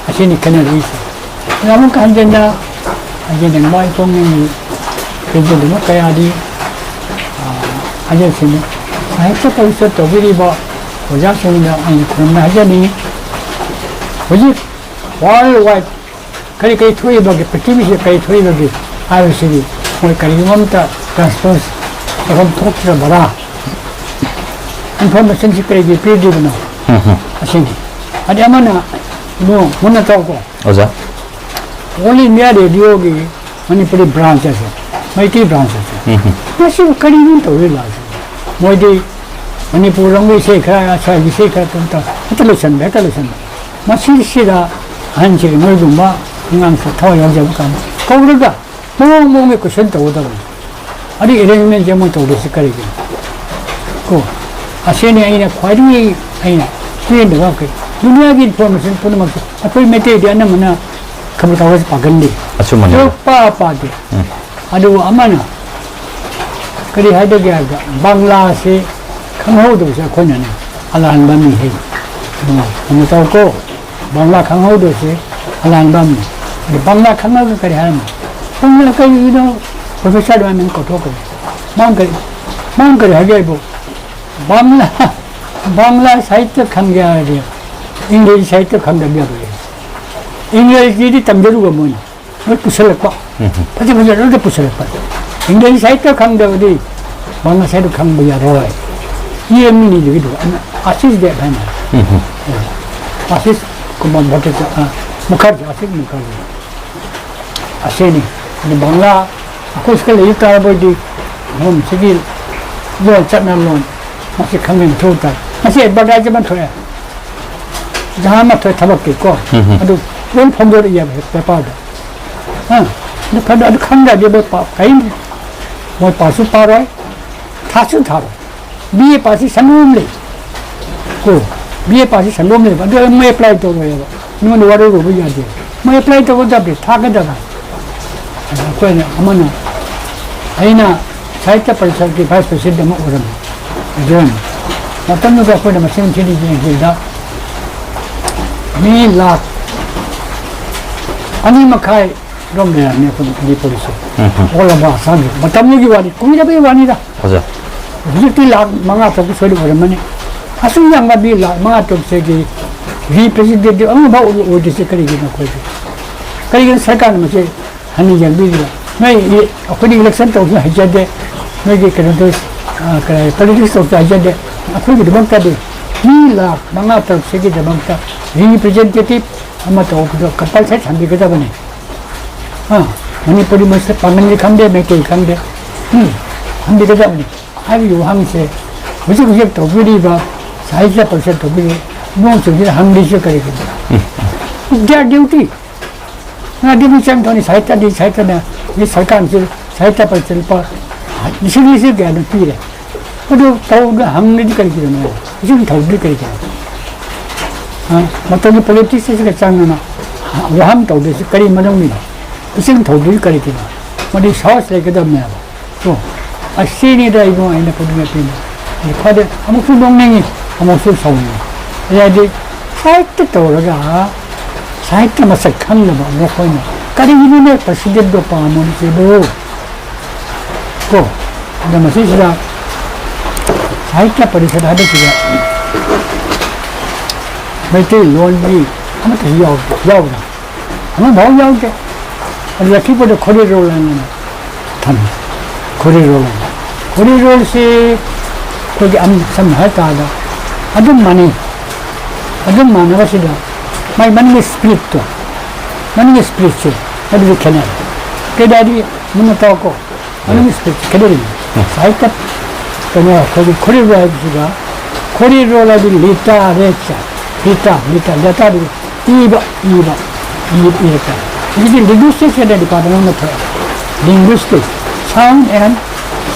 ꯑꯁꯤꯅꯤ ꯈꯦꯠꯅꯔꯛꯏꯁꯦ꯫ ꯑꯗ ꯑꯃꯨꯛꯀ ꯍꯟꯖꯟꯅ, ꯍꯟꯖꯟꯅ ꯃꯥꯏ ꯄꯣꯛꯅꯤꯡꯉꯤ ꯄꯦꯟꯖꯗꯅ ꯀꯌꯥꯗꯤ, ꯑ, ꯍꯥꯏꯖꯔꯁꯤꯅꯤ꯫ ꯁꯥꯍꯤꯇ꯭ꯌ ꯄꯔꯤꯁꯠ ꯇꯧꯕꯤꯔꯤꯕ ꯑꯣꯖꯥꯁꯤꯡꯗ ꯑꯩꯅ ꯈꯨꯔꯨꯝꯅ ꯍꯥꯏꯖꯅꯤꯡꯉꯤ꯫ ꯍꯧꯖꯤꯛ ꯋꯥꯔꯜ ꯋꯥꯏꯗ ꯀꯔꯤ ꯀꯔꯤ ꯊꯣꯛꯏꯕꯒꯦ, ꯄ꯭ꯔꯤꯊꯤꯕꯤꯁꯤꯗ ꯀꯔꯤ ꯊꯣꯛꯏꯕꯒꯦ ꯍꯥꯏꯕꯁꯤꯗꯤ ꯃꯣꯏ ꯀꯔꯤꯒꯨꯝꯕ ꯑꯃꯇ ꯔꯦꯁꯄꯣꯟꯁ ꯇꯧꯐꯝ ꯊꯣꯛꯇ꯭ꯔꯕꯔꯥ? ꯏꯟꯐꯣꯔꯃꯦꯁꯟꯁꯤ ꯀꯔꯤꯒꯤ ꯄꯤꯗ꯭ꯔꯤꯕꯅꯣ? ꯎꯝ, ꯎꯝ꯫ ꯑꯁꯤꯅꯤ꯫ ꯑꯗꯩ ꯑꯃꯅ ꯃꯨ-, ꯃꯨꯟꯅ ꯇꯧꯀꯣ꯫ ꯑꯣꯖꯥ꯫ ꯑꯣꯜ ꯏꯟꯗꯤꯌꯥ ꯔꯦꯗꯤꯑꯣꯒꯤ ꯃꯅꯤꯄꯨꯔꯤ ꯕ꯭ꯔꯥꯟꯁ ꯑꯁꯦ, ꯃꯩꯇꯩ ꯕ꯭ꯔꯥꯟꯁ ꯑꯁꯦ, ꯎꯝ, ꯎꯝ꯫ ꯃꯁꯤꯕꯨ ꯀꯔꯤꯅꯣ ꯇꯧꯔꯤ ꯂꯥꯛꯁꯦ? ꯃꯣꯏꯗꯤ ꯃꯅꯤꯄꯨꯔ ꯂꯣꯝꯒꯤ ꯏꯁꯩ ꯈꯔ, ꯑꯁ꯭ꯋꯥꯏꯒꯤ ꯏꯁꯩ ꯈꯔ ꯇꯧ ꯇꯧ, ꯍꯦꯛꯇ ꯂꯣꯏꯁꯟꯕ, ꯍꯦꯛꯇ ꯂꯣꯏꯁꯟꯕ꯫ ꯃꯁꯤꯁꯤꯗ ꯑꯍꯟꯁꯤꯡ ꯅꯣꯏꯒꯨꯝꯕ ꯑꯉꯥꯡꯁꯤꯡ ꯊꯋꯥꯏ ꯌꯥꯎꯖꯕ ꯀꯥꯟꯗ ꯀꯧꯔꯒ ꯃꯑꯣꯡ ꯃꯑꯣꯡꯒꯤ ꯀꯣꯏꯁꯟ ꯇꯧꯒꯗꯕꯅꯤ꯫ ꯑꯗꯨꯒꯤ ꯑꯦꯔꯦꯟꯖꯃꯦꯟꯁꯦ ꯃꯣꯏ ꯇꯧꯗꯣꯏꯁꯤ ꯀꯔꯤꯒꯤꯅꯣ? ꯀꯣ, ꯑꯁꯤꯅꯤ ꯑꯩꯅ ꯈ꯭ꯋꯥꯏꯗꯒꯤ ꯑꯩꯅ ꯄꯦꯟꯗꯕ ꯀꯩ-, ꯗꯨꯅꯤꯌꯥꯒꯤ ꯏꯟꯐꯣꯔꯃꯦꯁꯟ ꯄꯨꯝꯅꯃꯛꯁꯦ ꯑꯩꯈꯣꯏ ꯃꯩꯇꯩꯗꯤ ꯑꯅꯝꯕꯅ ꯈꯕꯔ ꯀꯥꯒꯖ ꯄꯥꯒꯟꯗꯦ꯫ ꯑꯆꯨꯝꯕꯅꯤ꯫ ꯁꯨꯛꯄꯥ ꯄꯥꯗꯦ꯫ ꯎꯝ꯫ ꯑꯗꯨꯕꯨ ꯑꯃꯅ ꯀꯔꯤ ꯍꯥꯏꯗꯒꯦ ꯍꯥꯏꯕꯗ, ꯕꯪꯂꯥꯁꯤ ꯈꯪꯍꯧꯗꯕꯁꯦ ꯑꯩꯈꯣꯏꯅꯅꯦ ꯑꯂꯥꯟꯕ ꯃꯤꯍꯩ꯫ ꯑꯗꯨꯅ ꯀꯩꯅꯣ ꯇꯧꯀꯣ, ꯕꯪꯂꯥ ꯈꯪꯍꯧꯗꯕꯁꯦ ꯑꯂꯥꯟꯕ ꯑꯃꯅꯤ꯫ ꯑꯗꯨ ꯕꯪꯂꯥ ꯈꯪꯉꯒ ꯀꯔꯤ ꯍꯥꯏꯔꯝꯃꯤ? ꯕꯪꯂꯥ ꯀꯔꯤꯒꯤꯅꯣ? ꯄ꯭ꯔꯣꯐꯦꯁꯔ ꯑꯗꯨꯃꯥꯏꯅ ꯀꯧꯊꯣꯛꯈ꯭ꯔꯦ꯫ ꯃꯥꯅ ꯀꯔꯤ, ꯃꯥꯅ ꯀꯔꯤ ꯍꯥꯏꯒꯦ ꯍꯥꯏꯕꯨ, ꯕꯪꯂꯥ, ꯕꯪꯂꯥ ꯁꯥꯍꯤꯇ꯭ꯌ ꯈꯪꯒꯦ ꯍꯥꯏꯔꯗꯤ ꯏꯪꯒ꯭ꯔꯦꯖꯤ ꯁꯥꯍꯤꯇ꯭ꯌ ꯈꯪꯗꯕ ꯌꯥꯔꯣꯏ꯫ ꯏꯪꯒ꯭ꯔꯦꯖꯤꯗꯤ ꯇꯝꯖꯔꯨꯕ ꯃꯣꯏꯅ꯫ ꯃꯣꯏ ꯄꯨꯁꯜꯂꯛꯄ꯫ ꯎꯝ꯫ ꯐꯖ ꯐꯖ ꯂꯣꯏꯅ ꯄꯨꯁꯜꯂꯛꯄ꯫ ꯏꯪꯒ꯭ꯔꯦꯖꯤ ꯁꯥꯍꯤꯇ꯭ꯌ ꯈꯪꯗꯕꯗꯤ ꯕꯪꯒ꯭ꯂꯥ ꯁꯥꯍꯤꯇ꯭ꯌ ꯈꯪꯕ ꯌꯥꯔꯣꯏ꯫ ꯏ ꯑꯦꯝ ꯏꯅꯤꯗꯨꯒꯤꯗꯨ, ꯑꯃ ꯑꯥꯁꯤꯁ ꯗꯦꯕ ꯍꯥꯏꯅ꯫ ꯎꯝ꯫ ꯑꯥꯁꯤꯁ ꯀꯨꯃꯥꯔ ꯚꯇ꯭ꯇ-, ꯑ, ꯃꯨꯈꯔꯖꯤ, ꯑꯥꯁꯤꯁ ꯃꯨꯈꯔꯖꯤ꯫ ꯑꯁꯤꯅꯤ꯫ ꯑꯗꯨ ꯕꯪꯒ꯭ꯂꯥ ꯑꯩꯈꯣꯏ ꯁꯤꯗ ꯂꯩꯕ ꯇꯥꯔꯕ ꯑꯣꯏꯗꯤ ꯂꯣꯟꯁꯤꯒꯤ ꯂꯣꯟ, ꯆꯠꯅ ꯂꯣꯟ, ꯃꯁꯤ ꯈꯪꯕ ꯃꯊꯧ ꯇꯥꯏ꯫ ꯃꯁꯤ ꯑꯦꯗꯚꯔꯇꯥꯏꯖ ꯑꯃ ꯊꯣꯛꯑꯦ꯫ ꯖꯍꯥ ꯑꯃ ꯊꯣꯛꯑꯦ ꯊꯕꯛꯀꯤ ꯀꯣ꯫ ꯎꯝ ꯍꯝ꯫ ꯑꯗꯨ ꯂꯣꯏ ꯐꯣꯡꯗꯣꯔꯛꯑꯦꯕ ꯄꯦꯄꯔꯗ꯫ ꯑ, ꯑꯗꯨ ꯐꯣꯡꯗꯣꯛ-, ꯑꯗꯨ ꯈꯪꯗ꯭ꯔꯗꯤ ꯃꯣꯏ ꯄꯥ-, ꯀꯔꯤꯝ ꯃꯣꯏ ꯄꯥꯁꯨ ꯄꯥꯔꯣꯏ, ꯊꯥꯁꯨ ꯊꯥꯔꯣꯏ꯫ ꯕꯤ ꯑꯦ ꯄꯥꯁꯁꯤ ꯁꯪꯒꯣꯝ ꯂꯩ꯫ ꯀꯣ, ꯕꯤ ꯑꯦ ꯄꯥꯁꯁꯤ ꯁꯪꯒꯣꯝ ꯂꯩꯕ꯫ ꯑꯗꯨ ꯃꯣꯏ ꯑꯦꯄ꯭ꯂꯥꯏ ꯇꯧꯔꯣꯏꯕ꯫ ꯃꯤꯉꯣꯟꯗ ꯋꯥꯔꯧꯔꯨꯕ ꯌꯥꯗꯦ꯫ ꯃꯣꯏ ꯑꯦꯄ꯭ꯂꯥꯏ ꯇꯧꯒꯗꯕꯅꯤ, ꯊꯥꯒꯗꯕꯅꯤ꯫ ꯑꯗ ꯑꯩꯈꯣꯏꯅ ꯑꯃꯅ, ꯑꯩꯅ ꯁꯥꯍꯤꯇ꯭ꯌ ꯄꯔꯤꯁꯠꯀꯤ ꯚꯥꯏꯁ ꯄ꯭ꯔꯦꯁꯤꯗꯦꯟꯠ ꯑꯃ ꯑꯣꯏꯔꯝꯃꯤ꯫ ꯑꯗꯨꯅ ꯃꯇꯝꯗꯨꯗ ꯑꯩꯈꯣꯏꯅ ꯃꯁꯤꯡ ꯊꯤꯅ ꯌꯦꯡꯈꯤꯕꯗ ꯃꯤ ꯂꯥꯈ ꯑꯅꯤ ꯃꯈꯥꯏ ꯔꯣꯝ ꯂꯩꯔꯝꯃꯤ ꯑꯩꯈꯣꯏ ꯃꯅꯤꯄꯨꯔꯒꯤꯁꯦ꯫ ꯎꯝ ꯍꯝ꯫ All over ꯑꯁꯥꯝꯒꯤ꯫ ꯃꯇꯝꯗꯨꯒꯤ ꯋꯥꯅꯤ, ꯀꯨꯏꯔꯕꯒꯤ ꯋꯥꯅꯤꯗ꯫ ꯑꯣꯖꯥ꯫ ꯍꯧꯖꯤꯛꯇꯤ ꯂꯥꯈ ꯃꯉꯥ ꯇꯔꯨꯛ ꯁꯣꯏꯗ ꯑꯣꯏꯔꯝꯃꯅꯤ꯫ ꯑꯁꯨꯛ ꯌꯥꯝꯕ ꯃꯤ ꯂꯥꯈ ꯃꯉꯥ ꯇꯔꯨꯛꯁꯤꯒꯤ ꯔꯤꯄ꯭ꯔꯦꯖꯦꯟꯇꯦꯇꯤꯚ ꯑꯃꯐꯥꯎ ꯑꯣꯏꯗ꯭ꯔꯤꯁꯦ ꯀꯔꯤꯒꯤꯅꯣ ꯑꯩꯈꯣꯏꯁꯦ? ꯀꯔꯤꯒꯤꯅꯣ ꯁꯔꯀꯥꯔꯅ ꯃꯁꯤ ꯍꯟꯅ ꯌꯦꯡꯕꯤꯔꯤꯕ? ꯅꯣꯏ ꯏ-, ꯑꯩꯈꯣꯏꯗꯤ ꯏꯂꯦꯛꯁꯟ ꯇꯧꯕꯁꯨ ꯍꯩꯖꯗꯦ, ꯅꯣꯏꯒꯤ ꯀꯩꯅꯣꯗꯨ, ꯑ, ꯀꯔꯤ, ꯄꯣꯂꯤꯇꯤꯛꯁ ꯇꯧꯕꯁꯨ ꯍꯩꯖꯗꯦ꯫ ꯑꯩꯈꯣꯏꯒꯤꯗꯃꯛꯇꯗꯤ ꯃꯤ ꯂꯥꯈ ꯃꯉꯥ ꯇꯔꯨꯛꯁꯤꯒꯤꯗꯃꯛꯇ ꯔꯤꯄ꯭ꯔꯦꯖꯦꯟꯇꯦꯇꯤꯚ ꯑꯃ ꯇꯧꯕꯗꯣ ꯀꯝꯄꯜꯁꯔꯤ ꯊꯝꯕꯤꯒꯗꯕꯅꯤ꯫ ꯑ, ꯃꯅꯤꯄꯨꯔꯤ ꯃꯁꯦ ꯄꯥꯡꯒꯜꯅꯤ ꯈꯪꯗꯦ, ꯃꯩꯇꯩ ꯈꯪꯗꯦ, ꯎꯝ, ꯊꯝꯕꯤꯒꯗꯕꯅꯤ꯫ ꯍꯥꯏꯔꯤꯕ ꯋꯥꯍꯪꯁꯦ ꯍꯧꯖꯤꯛ ꯍꯧꯖꯤꯛ ꯇꯧꯕꯤꯔꯤꯕ ꯁꯥꯍꯤꯇ꯭ꯌ ꯄꯔꯤꯁꯠ ꯇꯧꯕꯤꯔꯤꯕ ꯏꯃꯨꯡꯁꯤꯡꯁꯤꯗ ꯍꯪꯂꯤꯁꯤ ꯀꯔꯤꯒꯤꯅꯣ? Their duty꯫ ꯉꯥꯗꯤ ꯃꯤ ꯆꯪ ꯊꯣꯛꯅꯤ, ꯁꯥꯍꯤꯇ꯭ꯌꯗꯤ ꯁꯥꯍꯤꯇ꯭ꯌꯅ, ꯃꯤ ꯁꯔꯀꯥꯔꯅꯁꯨ ꯁꯥꯍꯤꯇ꯭ꯌ ꯄꯔꯤꯁꯠ ꯂꯨꯄꯥ ꯂꯤꯁꯤꯡ ꯂꯤꯁꯤꯡ ꯀꯌꯥꯅꯣ ꯄꯤꯔꯦ꯫ ꯑꯗꯨ ꯇꯧꯗ ꯍꯪꯂꯤꯗꯤ ꯀꯔꯤꯒꯤꯅꯣ? ꯏꯁꯤꯡ ꯊꯧꯗ꯭ꯔꯤ ꯀꯔꯤꯒꯤꯅꯣ? ꯑ, ꯃꯇꯝꯒꯤ ꯄꯣꯂꯤꯇꯤꯛꯁꯁꯤꯒ ꯆꯪꯗꯅ ꯋꯥꯍꯪ ꯇꯧꯗꯣꯏꯁꯤ ꯀꯔꯤ ꯃꯔꯝꯒꯤꯅꯣ? ꯏꯁꯤꯡ ꯊꯧꯗ꯭ꯔꯤ ꯀꯔꯤꯒꯤꯅꯣ? ꯃꯗꯨ ꯁꯥꯍꯁ ꯂꯩꯒꯗꯕꯅꯦꯕ꯫ ꯀꯣ, ꯑꯁꯤꯅꯤꯗ ꯏꯕꯨꯡ ꯑꯩꯅ ꯄꯨꯛꯅꯤꯡ ꯄꯤꯅꯤ꯫ ꯈ꯭ꯋꯥꯏꯗꯩ ꯑꯃꯨꯛꯁꯨ ꯅꯣꯛꯅꯤꯡꯉꯤ, ꯑꯃꯨꯛꯁꯨ ꯁꯥꯎꯅꯤꯡꯉꯤ꯫ ꯍꯥꯏꯗꯤ ꯁꯥꯍꯤꯇ꯭ꯌ ꯇꯧꯔꯒ ꯁꯥꯍꯤꯇ꯭ꯌ ꯃꯁꯛ ꯈꯪꯗꯕ ꯃꯈꯣꯏꯅ ꯀꯔꯤꯒꯤꯅꯣꯅꯦ ꯄ꯭ꯔꯁꯤꯗꯦꯟꯠꯇꯣ ꯄꯥꯝꯃꯝꯁꯤꯕꯨ? ꯀꯣ, ꯑꯗ ꯃꯁꯤꯁꯤꯗ ꯁꯥꯍꯤꯇ꯭ꯌ ꯄꯔꯤꯁꯠ ꯍꯥꯏꯕꯁꯤꯗ ꯃꯩꯇꯩꯂꯣꯟꯒꯤ ꯑꯃꯠꯇꯁꯨ ꯌꯥꯎꯗꯦ, ꯌꯥꯎꯗ꯭ꯔꯥ? ꯑꯃꯐꯥꯎ ꯌꯥꯎꯗꯦ꯫ ꯑꯗꯨ ꯂꯛꯈꯤꯄꯨꯔꯗ ꯈꯣꯔꯤꯔꯣꯜ ꯍꯥꯏꯅ ꯊꯝꯃꯤ꯫ ꯈꯣꯔꯤꯔꯣꯜ ꯍꯥꯏꯅ꯫ ꯈꯣꯔꯤꯔꯣꯜꯁꯤ ꯑꯩꯈꯣꯏꯒꯤ ꯑꯝ-, ꯁꯝꯅ ꯍꯥꯏ ꯇꯥꯔꯒ ꯑꯗꯨꯝ ꯃꯥꯟꯅꯩ꯫ ꯑꯗꯨꯝ ꯃꯥꯟꯅꯕꯁꯤꯗ ꯃꯥꯏ ꯃꯅꯨꯡꯒꯤ ꯁ꯭ꯄꯤꯔꯤꯠꯇꯣ, ꯃꯅꯨꯡꯒꯤ ꯁ꯭ꯄꯤꯔꯤꯠꯁꯦ ꯑꯗꯨꯗꯤ ꯈꯦꯠꯅꯔꯦ꯫ ꯀꯩꯗ ꯍꯥꯏꯗꯤ ꯃꯨꯟꯅ ꯇꯧꯀꯣ꯫ ꯃꯅꯨꯡꯒꯤ ꯁ꯭ꯄꯤꯔꯤꯠꯁꯦ ꯈꯦꯠꯅꯔꯤꯅꯤ꯫ ꯎꯝ꯫ ꯁꯥꯍꯤꯇ꯭ꯌ ꯀꯩꯅꯣ ꯑꯩꯈꯣꯏꯒꯤ ꯈꯣꯔꯤꯔꯣꯜ ꯍꯥꯏꯕꯁꯤꯒ, ꯈꯣꯔꯤꯔꯣꯜ ꯍꯥꯏꯗꯤ ꯂꯤꯇꯥ ꯔꯦꯆꯥ, ꯂꯤꯇꯥ, ꯂꯤꯇꯥ, ꯂꯤꯇꯥꯗꯤ ꯏꯕ, ꯏꯕ, ꯏꯕ, ꯏꯕ ꯇꯥꯏ꯫ ꯍꯧꯖꯤꯛꯇꯤ ꯂꯤꯡꯒ꯭ꯋꯤꯁꯇꯤꯛꯁ ꯍꯥꯏꯅ ꯗꯤꯄꯥꯔꯠꯃꯦꯟ ꯑꯃ ꯊꯣꯛꯑꯦ꯫ Linguistic, sound and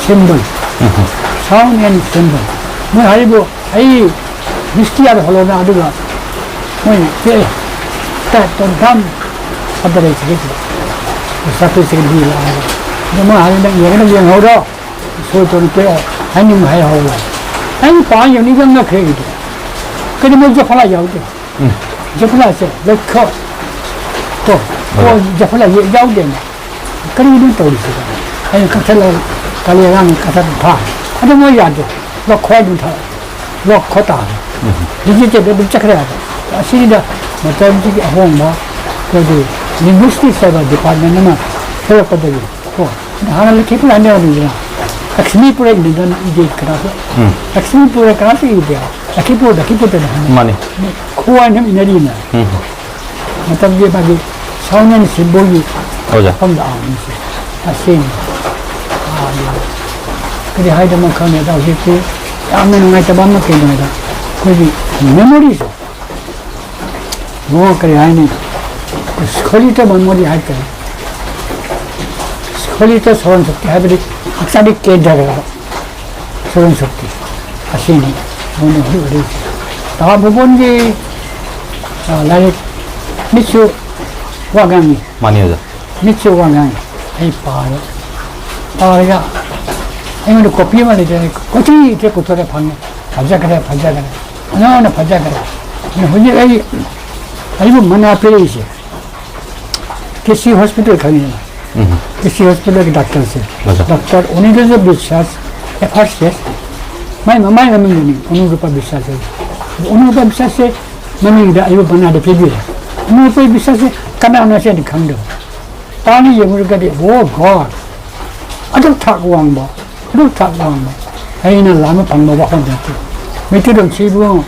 symbol. Um. Sound and symbol. ꯃꯣꯏ ꯍꯥꯏꯔꯤꯕ, ꯑꯩ ꯃꯤꯁꯇꯤꯌꯥꯗ ꯍꯣꯜꯂꯣꯅ ꯑꯗꯨꯒ ꯃꯣꯏ ꯄꯦ ꯇ ꯇꯣꯟ ꯊꯝ ꯑꯗ ꯂꯩ ꯁꯤꯒꯤ ꯁꯤꯗ ꯁꯥꯐꯤ ꯁꯤꯒꯤ ꯕꯤ ꯂꯥꯛꯑꯒ ꯑꯗꯨ ꯃꯣꯏ ꯍꯥꯏꯔꯤ ꯅꯪ ꯌꯦꯡꯒꯅ ꯌꯦꯡꯍꯧꯔꯣ꯫ ꯁꯣꯏ ꯇꯣꯟ ꯄꯦ ꯍꯥꯏꯅꯤꯡꯕ ꯍꯥꯏꯍꯧꯔꯣ꯫ ꯑꯩ ꯄꯥ ꯌꯧꯅꯤꯡꯕ ꯉꯛꯈ꯭ꯔꯦ ꯑꯩꯗꯤ꯫ ꯀꯩꯅꯣ ꯃꯣꯏ ꯖꯐꯂꯥ ꯌꯥꯎꯗꯦ꯫ ꯎꯝ꯫ ꯖꯐꯂꯥꯁꯦ ꯂꯩꯈꯣ ꯀꯣ꯫ ꯍꯣꯏ꯫ ꯀꯣ ꯖꯐꯂꯥ ꯌꯥꯎꯗꯦꯅꯦ꯫ ꯀꯔꯤꯅꯣ ꯇꯧꯔꯤꯁꯤꯕꯣ? ꯑꯩꯅ ꯀꯛꯊꯠꯂꯒ ꯀꯥꯂꯤ ꯑꯉꯥꯡꯅ ꯀꯛꯊꯠꯄ ꯐꯥ꯫ ꯑꯗꯨ ꯃꯣꯏ ꯌꯥꯗꯦ꯫ ꯂꯧꯈꯣ ꯑꯗꯨꯝ ꯊꯥꯔꯛꯑꯦ꯫ ꯂꯧꯈꯣ ꯇꯥꯔꯦ꯫ ꯎꯝ꯫ ꯗꯤꯖꯤꯇꯦꯜꯗ ꯑꯗꯨꯝ ꯆꯠꯈ꯭ꯔꯦ ꯍꯥꯏꯕ꯫ ꯑꯁꯤꯗ ꯃꯇꯝꯁꯤꯒꯤ ꯑꯍꯣꯡꯕ ꯑꯩꯈꯣꯏꯒꯤ ꯂꯤꯡꯒ꯭ꯋꯤꯁꯇꯤꯛꯁ ꯍꯥꯏꯕ ꯗꯤꯄꯥꯔꯠꯃꯦꯟ ꯑꯃ ꯊꯣꯛꯂꯛꯄꯗꯒꯤ ꯀꯣ꯫ ꯍꯥꯟꯅ ꯂꯩꯈꯤꯕ ꯍꯥꯏꯅꯕꯅꯤꯗꯅ꯫ ꯂꯛꯁꯃꯤꯄꯨꯔ ꯏꯟꯗꯅ ꯏꯗꯦ ꯀꯅꯥꯁꯨ꯫ ꯎꯝ꯫ ꯂꯛꯁꯃꯤꯄꯨꯔ ꯀꯅꯥꯁꯨ ꯏꯗꯦ꯫ ꯂꯛꯈꯤꯄꯨꯔ, ꯂꯛꯈꯤꯄꯨꯔꯗꯅ ꯍꯥꯏꯅꯩ꯫ ꯃꯥꯅꯤ꯫ ꯈꯣꯏ ꯍꯥꯏꯅ ꯏꯅꯔꯤꯅ꯫ ꯎꯝ꯫ ꯃꯇꯝꯒꯤ ꯃꯥꯒꯤ ꯁꯥꯎꯟ ꯑꯦꯟ ꯁꯤꯝꯕꯣꯜꯒꯤ ꯑꯣꯖꯥ꯫ ꯃꯐꯝꯗ ꯑꯥꯔꯃꯤꯁꯦ ꯑꯁꯦꯡꯕ ꯑꯥꯔꯃꯤ꯫ ꯀꯔꯤ ꯍꯥꯏꯗꯅꯣ ꯈꯪꯗꯦ꯫ ꯑꯗ ꯍꯧꯖꯤꯛꯇꯤ ꯌꯥꯝꯅ ꯅꯨꯡꯉꯥꯏꯇꯕ ꯑꯃ ꯀꯩꯅꯣ ꯍꯥꯏꯗ ꯑꯩꯈꯣꯏꯒꯤ ꯃꯦꯃꯣꯔꯤꯁꯦ ꯃꯉꯣ ꯀꯔꯤ ꯍꯥꯏꯅꯤ? ꯁ꯭ꯀꯣꯂꯤꯇ ꯃꯦꯃꯣꯔꯤ ꯍꯥꯏꯇꯥꯔꯦ꯫ ꯁ꯭ꯀꯣꯂꯤꯇ ꯁꯣꯔꯟ ꯁꯛꯇꯤ ꯍꯥꯏꯕꯗꯤ ꯍꯛꯆꯥꯡꯒꯤ ꯀꯦꯟꯗ꯭ꯔ ꯁꯣꯔꯟ ꯁꯛꯇꯤ ꯑꯁꯤꯅꯤ ꯃꯣꯏꯅ ꯍꯧꯖꯤꯛ ꯍꯧꯖꯤꯛ ꯇꯥ ꯚꯨꯕꯣꯟꯒꯤ, ꯑ, ꯂꯥꯏꯔꯤꯛ ꯃꯤꯠꯁꯨ ꯋꯥ ꯉꯥꯡꯉꯤ꯫ ꯃꯥꯅꯤ ꯑꯣꯖꯥ꯫ ꯃꯤꯠꯁꯨ ꯋꯥ ꯉꯥꯡꯉꯤ꯫ ꯑꯩ ꯄꯥꯔꯦ꯫ ꯄꯥꯔꯒ ꯑꯩꯉꯣꯟꯗ ꯀꯣꯄꯤ ꯑꯃ ꯂꯩꯖꯔꯦ꯫ ꯀꯣꯆꯤ ꯏꯆꯦ ꯄꯨꯊꯣꯔꯦ ꯐꯪꯉꯦ꯫ ꯐꯖꯈ꯭ꯔꯦ, ꯐꯖꯈ꯭ꯔꯦ꯫ ꯑꯉꯥꯡꯅ ꯐꯖꯈ꯭ꯔꯦ꯫ ꯑꯗꯨꯅ ꯍꯧꯖꯤꯛ ꯑꯩ, ꯑꯩꯕꯨ ꯃꯅꯥ ꯄꯤꯔꯛꯏꯁꯦ ꯀꯦ ꯁꯤ ꯍꯣꯁꯄꯤꯇꯥꯜ ꯈꯪꯉꯤꯗꯅ? ꯎꯝ꯫ ꯀꯦ ꯁꯤ ꯍꯣꯁꯄꯤꯇꯥꯜꯒꯤ ꯗꯥꯛꯇꯔꯁꯦ꯫ ꯑꯣꯖꯥ꯫ Doctor Aniruddha Biswas, F R C S. ꯃꯥꯏ ꯃꯃꯥꯏ ꯃꯃꯤꯡꯗꯨꯅꯤ ꯑꯅꯤꯔꯨꯗ꯭ꯙ ꯕꯤꯁ꯭ꯋꯥꯁ ꯍꯥꯏꯁꯦ꯫ ꯑꯅꯤꯔꯨꯗ꯭ꯙ ꯕꯤꯁ꯭ꯋꯥꯁꯁꯦ ꯃꯃꯤꯡꯗ ꯑꯩꯕꯨ ꯃꯅꯥꯗ ꯄꯤꯕꯤꯔꯦ꯫ ꯃꯣꯏ ꯕꯤꯁꯥꯁꯦ ꯀꯅꯥꯅꯣ ꯁꯦ ꯈꯪꯗꯕ꯫ ꯄꯥꯅ ꯌꯦꯡꯉꯨꯔꯒꯗꯤ, "Oh God!" ꯑꯗꯨꯛ ꯊꯥꯛ ꯋꯥꯡꯕ, ꯑꯗꯨꯛ ꯊꯥꯛ ꯋꯥꯡꯕ꯫ ꯑꯩꯅ ꯂꯥꯝꯕ ꯐꯪꯕ ꯋꯥꯐꯝ ꯅꯠꯇꯦ꯫ ꯃꯩꯇꯩꯂꯣꯟꯁꯤꯕꯨ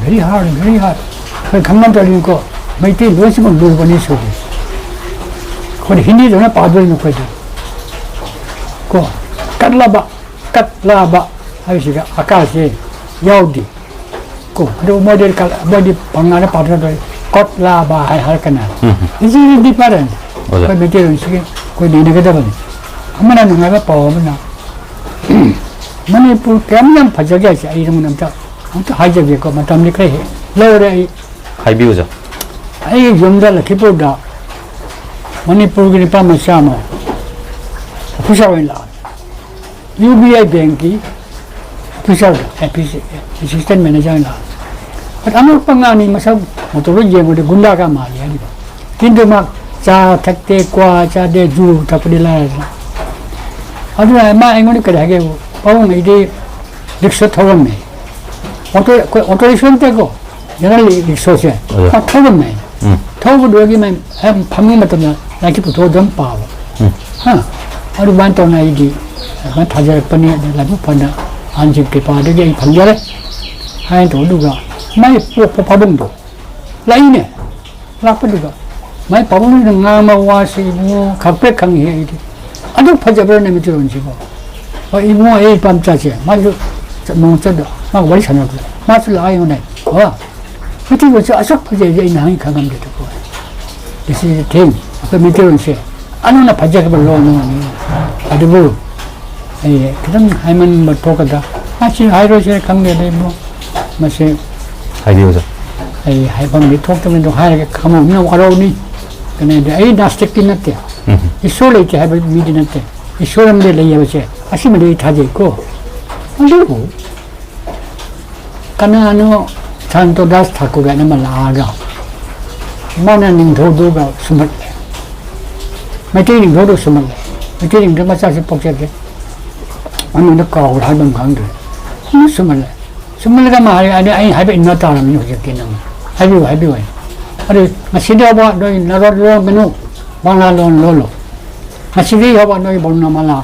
very hard, very hard꯫ ꯑꯩꯈꯣꯏ ꯈꯪꯉꯝꯗꯕꯅꯤꯀꯣ꯫ ꯃꯩꯇꯩ ꯂꯣꯟꯁꯤꯃꯛ ꯂꯨꯕꯅꯤ ꯁꯨꯔꯤ꯫ ꯑꯩꯈꯣꯏꯅ ꯍꯤꯟꯗꯤꯗꯧꯅ ꯄꯥꯗꯣꯏꯅꯣ ꯑꯩꯈꯣꯏꯗꯤ꯫ ꯀꯣ, ꯀꯠꯂꯕ, ꯀꯠꯂꯕ ꯍꯥꯏꯕꯁꯤꯒ ꯑꯀꯥꯁꯦ ꯌꯥꯎꯗꯦ꯫ ꯀꯣ, ꯑꯗꯨ ꯃꯣꯏꯗꯤ ꯀ-, ꯃꯣꯏꯗꯤ ꯄꯪꯉꯥꯅ ꯄꯥꯊꯣꯛꯑꯦ꯫ ꯀꯣꯠꯂꯥꯕꯥ ꯍꯥꯏ ꯍꯥꯏꯔꯛꯀꯅꯤ꯫ ꯎꯝ꯫ It's a different꯫ ꯑꯣꯖꯥ꯫ ꯑꯩꯈꯣꯏ ꯃꯩꯇꯩꯂꯣꯟꯁꯤꯒꯤ ꯑꯩꯈꯣꯏ ꯅꯩꯅꯒꯗꯕꯅꯤ꯫ ꯑꯃꯅ ꯅꯨꯡꯉꯥꯏꯕ ꯄꯥꯎ ꯑꯃꯅ, ꯃꯅꯤꯄꯨꯔ ꯀꯌꯥꯝ ꯌꯥꯝ ꯐꯖꯒꯦ ꯍꯥꯏꯁꯦ ꯑꯩ ꯅꯉꯣꯟꯗ ꯑꯝꯇ, ꯑꯝꯇ ꯍꯥꯏꯖꯒꯦꯀꯣ, ꯃꯇꯝꯗꯤ ꯈꯔ ꯍꯦꯛ ꯂꯧꯔꯦ ꯑꯩ꯫ ꯍꯥꯏꯕꯤꯌꯨ, ꯑꯣꯖꯥ꯫ ꯑꯩꯒꯤ ꯌꯨꯝꯗ ꯂꯛꯈꯤꯄꯨꯔꯗ ꯃꯅꯤꯄꯨꯔꯒꯤ ꯅꯨꯄꯥ ꯃꯆꯥ ꯑꯃ ꯑꯣꯐꯤꯁꯥꯔ ꯑꯣꯏꯅ ꯂꯥꯛꯑꯦ꯫ ꯌꯨ ꯕꯤ ꯑꯥꯏ ꯕꯦꯡꯛꯀꯤ ꯑꯣꯐꯤꯁꯥꯔꯗ, ꯑꯦ ꯄꯤ ꯁꯤ, ꯑꯦꯁꯤꯁꯇꯦꯟ ꯃꯦꯅꯦꯖꯔ ꯑꯣꯏꯅ ꯂꯥꯛꯑꯦ꯫ ꯑꯗ ꯑꯉꯛꯄ ꯑꯉꯥꯡꯅꯤ, ꯃꯁꯛ ꯃꯇꯧꯗ ꯌꯦꯡꯕꯗ ꯒꯨꯟꯗꯥꯒ ꯃꯥꯜꯂꯤ ꯍꯥꯏꯔꯤꯕ꯫ ꯀꯤꯟꯇꯨ ꯃꯥ ꯆꯥ ꯊꯛꯇꯦ, ꯀ꯭ꯋꯥ ꯆꯥꯗꯦ, ꯖꯨ ꯊꯛꯄꯗꯤ ꯂꯥꯏꯔꯗꯅ꯫ ꯑꯗꯨꯅ ꯃꯥ ꯑꯩꯉꯣꯟꯗ ꯀꯔꯤ ꯍꯥꯏꯒꯦ, "ꯄꯥꯕꯨꯡ, ꯑꯩꯗꯤ ꯔꯤꯛꯁꯣ ꯊꯧꯔꯝꯃꯦ꯫ ꯑꯣꯇꯣ, ꯑꯩꯈꯣꯏ ꯑꯣꯇꯣ ꯔꯤꯛꯁꯣ ꯅꯠꯇꯦꯀꯣ, ꯖꯦꯅꯔꯦꯜ ꯔꯤꯛꯁꯣꯁꯦ꯫ ꯑꯣꯖꯥ꯫ ꯃꯥ ꯊꯧꯔꯝꯃꯦ꯫ ꯎꯝ꯫ ꯊꯧꯕꯗꯨꯗꯒꯤ ꯃꯥ ꯍꯦꯛ ꯐꯝꯕ ꯃꯇꯝꯗ ꯂꯥꯏꯔꯤꯛꯁꯦ ꯄꯨꯊꯣꯛꯑ ꯑꯗꯨꯝ ꯄꯥꯕ꯫ ꯎꯝ꯫ ꯍꯥ? ꯑꯗꯨꯃꯥꯏꯅ ꯇꯧꯅ ꯑꯩꯗꯤ ꯑꯗꯨꯃꯥꯏꯅ ꯊꯥꯖꯔꯛꯄꯅꯤ꯫ ꯑꯗ ꯂꯥꯏꯕꯛ ꯐꯅ ꯑꯍꯟꯁꯤꯡ ꯀ꯭ꯔꯤꯄꯥꯗꯒꯤ ꯑꯩ ꯐꯪꯖꯔꯦ" ꯍꯥꯏꯅ ꯇꯧꯕ꯫ ꯑꯗꯨꯒ ꯃꯥꯏ ꯄꯣꯛꯄ ꯄꯥꯕꯨꯡꯗꯣ ꯂꯥꯛꯏꯅꯦ꯫ ꯂꯥꯛꯄꯗꯨꯗ ꯃꯥꯏ ꯄꯥꯕꯨꯡꯗꯨꯅ ꯉꯥꯡꯕ ꯋꯥꯁꯤ ꯏꯕꯨꯡꯉꯣ ꯈꯪꯄ꯭ꯔꯦꯛ ꯈꯪꯉꯤ ꯑꯩꯗꯤ꯫ ꯑꯗꯨꯛ ꯐꯖꯕ꯭ꯔꯥꯅꯦ ꯃꯩꯇꯩꯂꯣꯟꯁꯤꯕꯣ? ꯍꯣꯏ ꯏꯕꯨꯡꯉꯣ, ꯑꯩ ꯏꯄꯥ ꯃꯆꯥꯁꯦ, ꯃꯥꯁꯨ ꯆꯠ-, ꯅꯣꯡ ꯆꯠꯇ ꯃꯥꯒ ꯋꯥꯔꯤ ꯁꯥꯟꯅꯕꯗ ꯃꯥꯁꯨ ꯂꯥꯛꯑꯦ ꯑꯩꯉꯣꯟꯗ꯫ "ꯕꯕꯥ, ꯃꯩꯇꯩꯂꯣꯟꯁꯦ ꯑꯁꯨꯛ ꯐꯖꯩꯁꯦ ꯑꯩ ꯅꯍꯥꯟꯒꯩ ꯈꯪꯉꯝꯗꯦꯗꯀꯣ꯫ This is the thing꯫ ꯑꯩꯈꯣꯏ ꯃꯩꯇꯩꯂꯣꯟꯁꯦ ꯑꯅꯧꯅ ꯐꯖꯈ꯭ꯔꯕ ꯂꯣꯟ ꯑꯃꯅꯤ꯫ ꯑꯗꯨꯕꯨ ꯑꯩ ꯈꯤꯇꯪ ꯍꯥꯏꯃꯟꯕ ꯊꯣꯛꯀꯗ꯭ꯔꯥ? ꯑꯁꯤ ꯍꯥꯏꯔꯣꯏꯁꯤꯔ ꯈꯪꯗꯦꯗ ꯏꯕꯨꯡꯉꯣ꯫ ꯃꯁꯤ" ꯍꯥꯏꯕꯤꯌꯨ, ꯑꯣꯖꯥ꯫ "ꯑꯩ ꯍꯥꯏꯐꯝꯗꯤ ꯊꯣꯛꯇꯕꯅꯤ, ꯑꯗꯨ ꯍꯥꯏꯔꯒ ꯈꯪꯍꯧꯕꯅ ꯋꯥꯔꯧꯅꯤ꯫ ꯀꯩꯅꯣꯗꯤ ꯑꯩ ꯅꯥꯁꯇꯤꯛꯇꯤ ꯅꯠꯇꯦ꯫ ꯎꯝ꯫ ꯏꯁꯣꯔ ꯂꯩꯇꯦ ꯍꯥꯏꯕ ꯃꯤꯗꯤ ꯅꯠꯇꯦ꯫ ꯏꯁꯣꯔ ꯑꯃꯗꯤ ꯂꯩ ꯍꯥꯏꯕꯁꯦ ꯑꯁꯤꯃꯗꯤ ꯑꯩ ꯊꯥꯖꯩꯀꯣ꯫ ꯑꯗꯨꯕꯨ ꯀꯅꯥꯅꯣ ꯁꯥꯟꯇꯣ ꯗꯥꯁ ꯊꯥꯀꯨꯔ ꯍꯥꯏꯅ ꯑꯃ ꯂꯥꯛꯑꯒ ꯃꯥꯅ ꯅꯤꯡꯊꯧꯗꯨꯒ ꯁꯨꯝꯍꯠꯂꯦ꯫ ꯃꯩꯇꯩ ꯅꯤꯡꯊꯧꯗꯨ ꯁꯨꯝꯍꯠꯂꯦ꯫ ꯃꯩꯇꯩ ꯅꯤꯡꯊꯧ ꯃꯆꯥꯁꯤ ꯄꯣꯛꯆꯒꯦ꯫ ꯃꯃꯤꯡꯗꯣ ꯀꯥꯎꯔꯦ, ꯍꯥꯏꯕ ꯑꯃ ꯈꯪꯗ꯭ꯔꯦ꯫ ꯑꯗꯨ ꯁꯨꯝꯍꯠꯂꯦ꯫ ꯁꯨꯝꯍꯠꯂꯒ ꯃꯥ ꯍꯥꯏꯔꯦ, "ꯑꯩꯅ, ꯑꯩ ꯍꯥꯏꯕ ꯏꯟꯅ ꯇꯥꯔꯕꯅꯤ ꯍꯧꯖꯤꯛꯇꯤ ꯅꯪ꯫ ꯍꯥꯏꯕꯤꯌꯨ, ꯍꯥꯏꯕꯤꯌꯨ" ꯍꯥꯏꯅ꯫ ꯑꯗꯨ ꯉꯁꯤꯗꯤ ꯍꯧꯕ ꯅꯣꯏ ꯅꯔꯣꯟ ꯂꯣꯟꯒꯅꯨ, ꯕꯪꯂꯥ ꯂꯣꯟ ꯂꯣꯜꯂꯨ꯫ ꯉꯁꯤꯗꯤ ꯍꯧꯕ ꯅꯣꯏ ꯕꯔꯨꯅꯥꯃꯂꯥ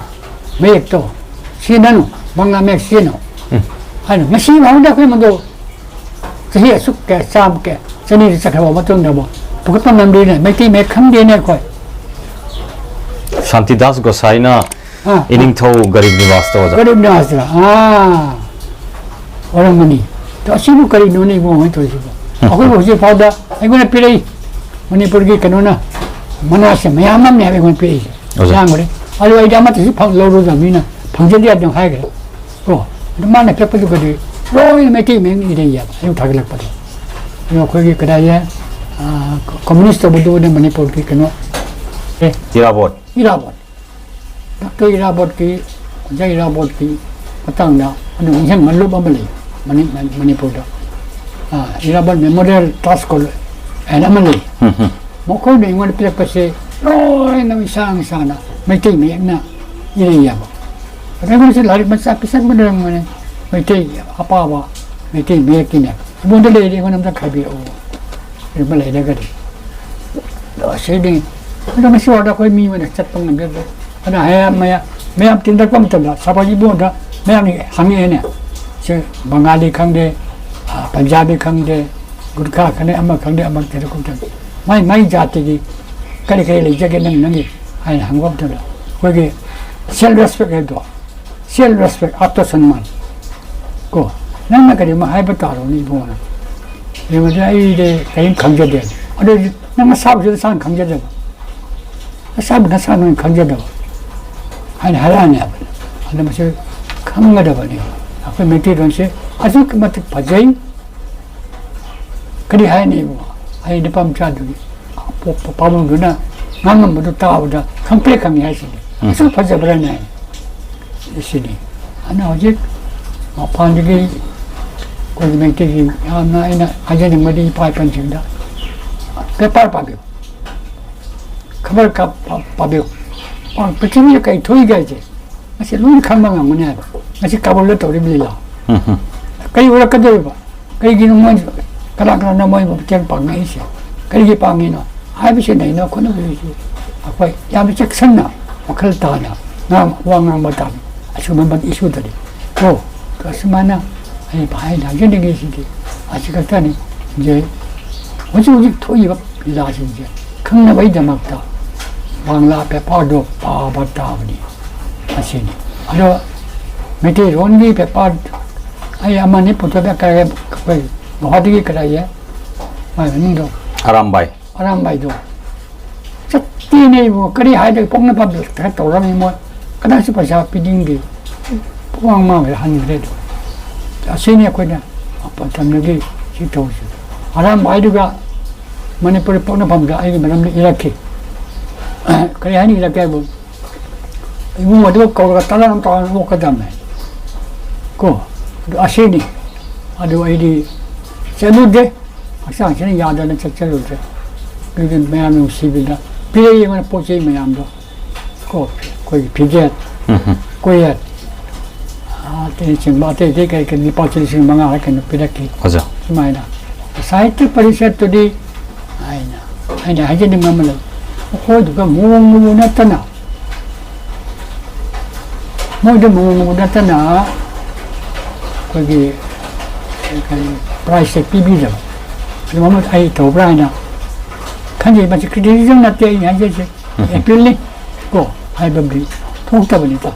ꯃꯌꯦꯛꯇꯣ ꯁꯤꯖꯤꯟꯅꯅꯨ, ꯕꯪꯂꯥ ꯃꯌꯦꯛ ꯁꯤꯖꯤꯟꯅꯧ ꯎꯝ꯫ ꯍꯥꯏꯅ ꯉꯁꯤ ꯐꯥꯎꯗ ꯑꯩꯈꯣꯏ ꯃꯗꯨ ꯆꯍꯤ ꯑꯁꯨꯛ ꯀꯌꯥ, ꯆꯥꯝꯃ ꯀꯌꯥ, ꯆꯅꯤꯗ ꯆꯠꯈ꯭ꯔꯕ ꯃꯇꯨꯡꯗꯕꯨ ꯄꯨꯈꯠꯄ ꯉꯝꯗ꯭ꯔꯤꯅꯦ꯫ ꯃꯩꯇꯩ ꯃꯌꯦꯛ ꯈꯪꯗꯦꯅꯦ ꯑꯩꯈꯣꯏ꯫ ꯁꯥꯟꯇꯤꯗꯥꯁ ꯒꯣꯁꯥꯏꯅ ꯑꯥ, ꯏꯅꯤꯡꯊꯧ ꯒꯔꯤꯕ ꯅꯤꯋꯥꯁꯇ ꯑꯣꯖꯥ꯫ ꯒꯔꯤꯕ ꯅꯤꯋꯥꯁꯇ, ꯑꯥ, ꯑꯣꯏꯔꯝꯒꯅꯤ꯫ ꯑꯗꯣ ꯑꯁꯤꯕꯨ ꯀꯔꯤꯅꯣꯅꯦ ꯏꯕꯨꯡꯉꯣ ꯍꯣꯏ ꯇꯧꯔꯤꯁꯤꯕꯣ? ꯑꯩꯈꯣꯏꯕꯨ ꯍꯧꯖꯤꯛ ꯐꯥꯎꯗ ꯑꯩꯉꯣꯟꯗ ꯄꯤꯔꯛꯏ꯫ ꯃꯅꯤꯄꯨꯔꯒꯤ ꯀꯩꯅꯣꯅ ꯃꯅꯥꯁꯦ ꯃꯌꯥꯝ ꯑꯃꯅꯦ ꯍꯥꯏꯕ ꯑꯩꯉꯣꯟꯗ ꯄꯤꯔꯛꯏꯁꯦ꯫ ꯑꯣꯖꯥ꯫ ꯌꯥꯝꯈ꯭ꯔꯦ꯫ ꯑꯗꯨ ꯑꯩꯗꯤ ꯑꯃꯠꯇꯁꯨ ꯐꯪ-, ꯂꯧꯔꯨꯗꯕꯅꯤꯅ ꯐꯪꯖꯗꯦ ꯑꯗꯨꯝ ꯍꯥꯏꯈ꯭ꯔꯦ꯫ ꯀꯣ꯫ ꯑꯗꯨ ꯃꯥꯅ ꯄꯤꯔꯛꯄꯗꯨꯒꯗꯤ ꯂꯣꯏꯅ ꯃꯩꯇꯩ ꯃꯌꯦꯛꯅ ꯏꯔꯩꯌꯦꯕ, ꯑꯌꯨꯛ ꯊꯥꯒꯠꯂꯛꯄꯗꯣ꯫ ꯑꯗꯣ ꯑꯩꯈꯣꯏꯒꯤ ꯀꯗꯥꯏꯗ, ꯑꯥ, ꯀꯝꯃꯨꯅꯤꯁ ꯇꯧꯕꯗꯨꯕꯨꯗꯤ ꯃꯅꯤꯄꯨꯔꯒꯤ ꯀꯩꯅꯣ, ꯑꯦ, ꯏꯔꯥꯕꯣꯠ꯫ ꯏꯔꯥꯕꯣꯠ꯫ ꯗꯥꯛꯇꯔ ꯏꯔꯥꯕꯣꯠꯀꯤ, ꯑꯣꯖꯥ ꯏꯔꯥꯕꯣꯠꯀꯤ ꯃꯇꯥꯡꯗ ꯑꯗꯨꯝ ꯅꯤꯡꯁꯤꯡꯕ ꯂꯨꯞ ꯑꯃ ꯂꯩ ꯃꯅꯤ-, ꯃꯅꯤꯄꯨꯔꯗ꯫ ꯑꯥ, ꯏꯔꯥꯕꯣꯠ ꯃꯦꯃꯣꯔꯤꯌꯦꯜ ꯇ꯭ꯔꯁ ꯀꯣꯂꯦꯖ ꯍꯥꯏꯅ ꯑꯃ ꯂꯩ꯫ ꯎꯝ, ꯎꯝ꯫ ꯃꯈꯣꯏꯅ ꯑꯩꯉꯣꯟꯗ ꯄꯤꯔꯛꯄꯁꯦ ꯂꯣꯏꯅ ꯏꯁꯥꯡ ꯏꯁꯥꯅ ꯃꯩꯇꯩ ꯃꯌꯦꯛꯅ ꯏꯔꯩꯌꯦꯕ꯫ ꯑꯗ ꯑꯩꯉꯣꯟꯗꯁꯨ ꯂꯥꯏꯔꯤꯛ ꯃꯆꯥ ꯄꯤꯁꯟꯕ ꯂꯩꯔꯝꯒꯅꯤ꯫ ꯃꯩꯇꯩ ꯑꯄꯥꯕ, ꯃꯩꯇꯩ ꯃꯌꯦꯛꯀꯤꯅꯦ꯫ ꯑꯩꯉꯣꯟꯗ ꯂꯩꯔꯗꯤ ꯑꯩꯉꯣꯟꯗ ꯑꯝꯇ ꯈꯥꯏꯕꯤꯔꯛꯑꯣ꯫ ꯀꯔꯤꯒꯨꯝꯕ ꯂꯩꯔꯒꯗꯤ꯫ ꯑꯗꯣ ꯑꯁꯤꯗꯤ, ꯑꯗꯣ ꯉꯁꯤ ꯐꯥꯎꯗ ꯑꯩꯈꯣꯏ ꯃꯤ ꯑꯣꯏꯅ ꯆꯠꯄ ꯉꯝꯖꯗꯦ꯫ ꯑꯗꯨꯅ ꯍꯌꯦꯡ ꯃꯌꯥꯝ, ꯃꯌꯥꯝ ꯇꯤꯟꯔꯛꯄ ꯃꯇꯝꯗ ꯁꯥꯕꯒꯤ ꯏꯕꯨꯡꯗ ꯃꯌꯥꯝꯅ ꯍꯪꯉꯛꯑꯦꯅꯦ꯫ ꯁꯦ ꯕꯪꯒꯥꯂꯤ ꯈꯪꯗꯦ, ꯑ, ꯄꯟꯖꯥꯕꯤ ꯈꯪꯗꯦ, ꯒꯨꯔꯈꯥ ꯈꯪꯗꯦ, ꯑꯃ ꯈꯪꯗꯦ, ꯑꯃ ꯈꯪꯗꯦ, ꯈꯪꯗꯦ꯫ ꯃꯥꯏ, ꯃꯥꯏ ꯖꯥꯇꯤꯒꯤ ꯀꯔꯤ ꯀꯔꯤ ꯂꯩꯖꯒꯦ ꯅꯪ, ꯅꯪꯒꯤ ꯍꯥꯏꯅ ꯍꯪꯕ ꯃꯇꯝꯗ ꯑꯩꯈꯣꯏꯒꯤ self respect ꯍꯥꯏꯕꯗꯣ, self respect, ꯑꯥꯇꯃ ꯁꯟꯃꯥꯟ ꯀꯣ, ꯅꯪꯅ ꯀꯔꯤꯒꯨꯝꯕ ꯍꯥꯏꯕ ꯇꯥꯔꯣꯅꯦ ꯏꯕꯨꯡꯉꯣꯅ꯫ ꯌꯦꯡꯉꯨꯗꯤ ꯑꯩꯗꯤ ꯀꯔꯤꯝ ꯈꯪꯖꯗꯦ꯫ ꯑꯗꯨ ꯅꯪ ꯅꯁꯥꯕꯨꯁꯨ ꯅꯁꯥꯅ ꯈꯪꯖꯗꯕ, ꯅꯁꯥꯕꯨ ꯅꯁꯥꯅ ꯑꯣꯏꯅ ꯈꯪꯖꯗꯕ ꯍꯥꯏꯅ ꯍꯥꯏꯔꯛꯑꯅꯤ ꯍꯥꯏꯕꯅꯤ꯫ ꯑꯗꯨ ꯃꯁꯤ ꯈꯪꯒꯗꯕꯅꯤ꯫ ꯑꯩꯈꯣꯏ ꯃꯩꯇꯩꯂꯣꯟꯁꯦ ꯑꯁꯨꯛꯀꯤ ꯃꯇꯤꯛ ꯐꯖꯩ꯫ ꯀꯔꯤ ꯍꯥꯏꯅꯤ ꯏꯕꯨꯡꯉꯣ? ꯑꯩ ꯅꯨꯄꯥ ꯃꯆꯥꯗꯨꯒꯤ ꯄꯣꯛꯄ ꯄꯥꯕꯨꯡꯗꯨꯅ ꯉꯥꯡꯉꯝꯕꯗꯨ ꯇꯥꯕꯗ ꯈꯪꯄ꯭ꯔꯦꯛ ꯈꯪꯉꯤ ꯍꯥꯏꯁꯤꯅꯤ꯫ ꯎꯝ꯫ ꯑꯁꯨꯛ ꯐꯖꯕ꯭ꯔꯥꯅꯦ? ꯁꯤꯅꯤ꯫ ꯑꯗꯨꯅ ꯍꯧꯖꯤꯛ ꯃꯄꯥꯟꯗꯒꯤ ꯑꯩꯈꯣꯏꯒꯤ ꯃꯩꯇꯩꯒꯤ ꯌꯥꯝꯅ ꯑꯩꯅ ꯍꯥꯏꯖꯅꯤꯡꯕꯗꯤ ꯏꯄꯥ ꯏꯄꯨꯁꯤꯡꯗ ꯄꯦꯄꯔ ꯄꯥꯕꯤꯌꯨ, ꯈꯕꯔ ꯀꯥꯞ-, ꯄꯥ-, ꯄꯥꯕꯤꯌꯨ꯫ ꯄꯥ-, ꯄ꯭ꯔꯤꯊꯤꯕꯤꯗ ꯀꯔꯤ ꯊꯣꯛꯏꯒꯦ ꯍꯥꯏꯁꯦ ꯉꯁꯤ ꯂꯣꯏꯅ ꯈꯪꯕ ꯉꯝꯒꯅꯤ ꯍꯥꯏꯕ꯫ ꯉꯁꯤ ꯀꯥꯕꯨꯜꯗ ꯇꯧꯔꯤꯕ ꯂꯤꯂꯥ꯫ ꯎꯝ, ꯎꯝ꯫ ꯀꯔꯤ ꯑꯣꯏꯔꯛꯀꯗꯧꯔꯤꯕ? ꯀꯩꯒꯤꯅꯣ ꯃꯣꯏ, ꯀꯅꯥ ꯀꯅꯥꯅꯣ ꯃꯣꯏꯕꯨ ꯃꯇꯦꯡ ꯄꯥꯡꯉꯛꯏꯁꯦ? ꯀꯔꯤꯒꯤ ꯄꯥꯝꯃꯤꯅꯣ ꯍꯥꯏꯕꯁꯤꯅ ꯑꯩꯅ ꯈꯨꯠꯅꯕꯁꯤ ꯑꯩꯈꯣꯏ ꯌꯥꯝꯅ ꯆꯦꯛꯁꯤꯟꯅ ꯋꯥꯈꯜ ꯇꯥꯅ ꯉꯥꯡ-, ꯋꯥ ꯉꯥꯡꯕ ꯇꯥꯕꯅꯤ꯫ ꯑꯁꯤꯒꯨꯝꯕ ꯏꯁꯨꯗꯗꯤ ꯀꯣ꯫ ꯑꯁꯨꯃꯥꯏꯅ ꯑꯩ ꯍꯥꯏꯅ ꯍꯥꯏꯖꯅꯤꯡꯉꯤꯁꯤꯗꯤ ꯑꯁꯤ ꯈꯛꯇꯅꯤ꯫ ꯏꯆꯦ, ꯍꯧꯖꯤꯛ ꯍꯧꯖꯤꯛ ꯊꯣꯛꯏꯕ ꯂꯤꯂꯥꯁꯤꯡꯁꯦ ꯈꯪꯅꯕꯒꯤꯗꯃꯛꯇ ꯕꯪꯂꯥ ꯄꯦꯄꯔꯗꯣ ꯄꯥꯕ ꯇꯥꯕꯅꯤ꯫ ꯑꯁꯤꯅꯤ꯫ ꯑꯗꯣ ꯃꯩꯇꯩꯂꯣꯟꯒꯤ ꯄꯦꯄꯔ ꯑꯩ ꯑꯃꯅꯤ ꯄꯨꯊꯣꯛꯑꯒ ꯀꯔꯤ ꯑꯩꯈꯣꯏ ꯒꯨꯋꯥꯍꯥꯇꯤꯒꯤ ꯀꯗꯥꯏꯌꯦ ꯃꯥꯏ ꯃꯃꯤꯡꯗꯣ ꯑꯔꯥꯝꯕꯥꯏ꯫ ꯑꯔꯥꯝꯕꯥꯏꯗꯣ ꯆꯠꯇꯦꯅꯦ ꯏꯕꯨꯡꯉꯣ꯫ ꯀꯔꯤ ꯍꯥꯏꯗꯣꯏ? ꯄꯣꯛꯅꯐꯝꯗꯨ ꯈꯔ ꯇꯧꯔꯝꯃꯤ ꯃꯣꯏ꯫ ꯀꯅꯥꯁꯨ ꯄꯩꯁꯥ ꯄꯤꯅꯤꯡꯗꯦ꯫ ꯄꯨꯡꯃꯥꯡ ꯃꯥꯡꯈ꯭ꯔꯦ, ꯍꯟꯈ꯭ꯔꯦ ꯑꯗꯨ꯫ ꯑꯁꯤꯅꯤ ꯑꯩꯈꯣꯏꯅ ꯃꯇꯝꯗꯨꯒꯤ ꯁꯤ ꯇꯧꯔꯤꯁꯤ꯫ ꯑꯔꯥꯝꯕꯥꯏꯗꯨꯒ ꯃꯅꯤꯄꯨꯔ ꯄꯣꯛꯅꯐꯝꯗ ꯑꯩꯒꯤ ꯃꯔꯝꯗ ꯏꯔꯛꯈꯤ꯫ ꯀꯔꯤ ꯍꯥꯏꯅ ꯏꯔꯛꯀꯦ ꯍꯥꯏꯕꯨ, ꯏꯕꯨꯡ ꯑꯗꯨ ꯀꯧꯔꯒ ꯇꯔꯥ ꯑꯃ ꯇꯧꯔꯒ ꯑꯣꯛꯀꯗꯕꯅꯦ ꯀꯣ꯫ ꯑꯗꯨ ꯑꯁꯤꯅꯤ꯫ ꯑꯗꯨ ꯑꯩꯗꯤ ꯆꯠꯂꯨꯗꯦ꯫ ꯍꯛꯆꯥꯡꯁꯤꯅ ꯌꯥꯗꯅ ꯆꯠꯆꯔꯨꯗ꯭ꯔꯦ꯫ ꯑꯗꯨꯗꯤ ꯃꯌꯥꯝ ꯅꯨꯡꯁꯤꯕꯗ ꯄꯤꯔꯛꯏ ꯄꯣꯠ ꯆꯩ ꯃꯌꯥꯝꯗꯣ ꯀꯣ, ꯑꯩꯈꯣꯏꯒꯤ ꯐꯤꯖꯦꯠ, ꯎꯝ ꯍꯝ꯫ ꯀꯣꯌꯦꯠ, ꯑꯇꯩꯅꯆꯤꯡꯕ ꯑꯇꯩ ꯑꯇꯩ ꯀꯔꯤ ꯀꯔꯤ ꯂꯨꯄꯥ ꯂꯤꯁꯤꯡ ꯃꯉꯥꯔ ꯀꯩꯅꯣ ꯄꯤꯔꯛꯈꯤ꯫ ꯑꯣꯖꯥ꯫ ꯁꯨꯃꯥꯏꯅ ꯁꯥꯍꯤꯇ꯭ꯌ ꯄꯔꯤꯁꯠꯇꯨꯗꯤ ꯑꯩꯅ, ꯑꯩꯅ ꯍꯥꯏꯖꯅꯤꯡꯕ ꯑꯃ ꯂꯩ꯫ ꯑꯩꯈꯣꯏꯗꯨꯒ ꯃꯑꯣꯡ ꯃꯑꯣꯡ ꯅꯠꯇꯅ ꯃꯣꯏꯗ ꯃꯑꯣꯡ ꯃꯑꯣꯡ ꯅꯠꯇꯅ ꯑꯩꯈꯣꯏꯒꯤ ꯀꯔꯤ ꯄ꯭ꯔꯥꯏꯖꯁꯦ ꯄꯤꯕꯤꯗꯕ꯫ ꯑꯗꯨ ꯃꯃꯜ ꯑꯩ ꯇꯧꯕ꯭ꯔꯥ ꯍꯥꯏꯅ ꯈꯟꯖꯩ꯫ ꯃꯁꯤ ꯀ꯭ꯔꯤꯇꯤꯁꯤꯖꯝ ꯅꯠꯇꯦ ꯑꯩꯅ ꯍꯥꯏꯖꯩꯁꯦ, ꯎꯝ꯫ ꯑꯦꯄꯤꯜꯅꯤ ꯀꯣ ꯍꯥꯏꯕꯗꯤ ꯊꯣꯛꯇꯕꯅꯤꯀꯣ꯫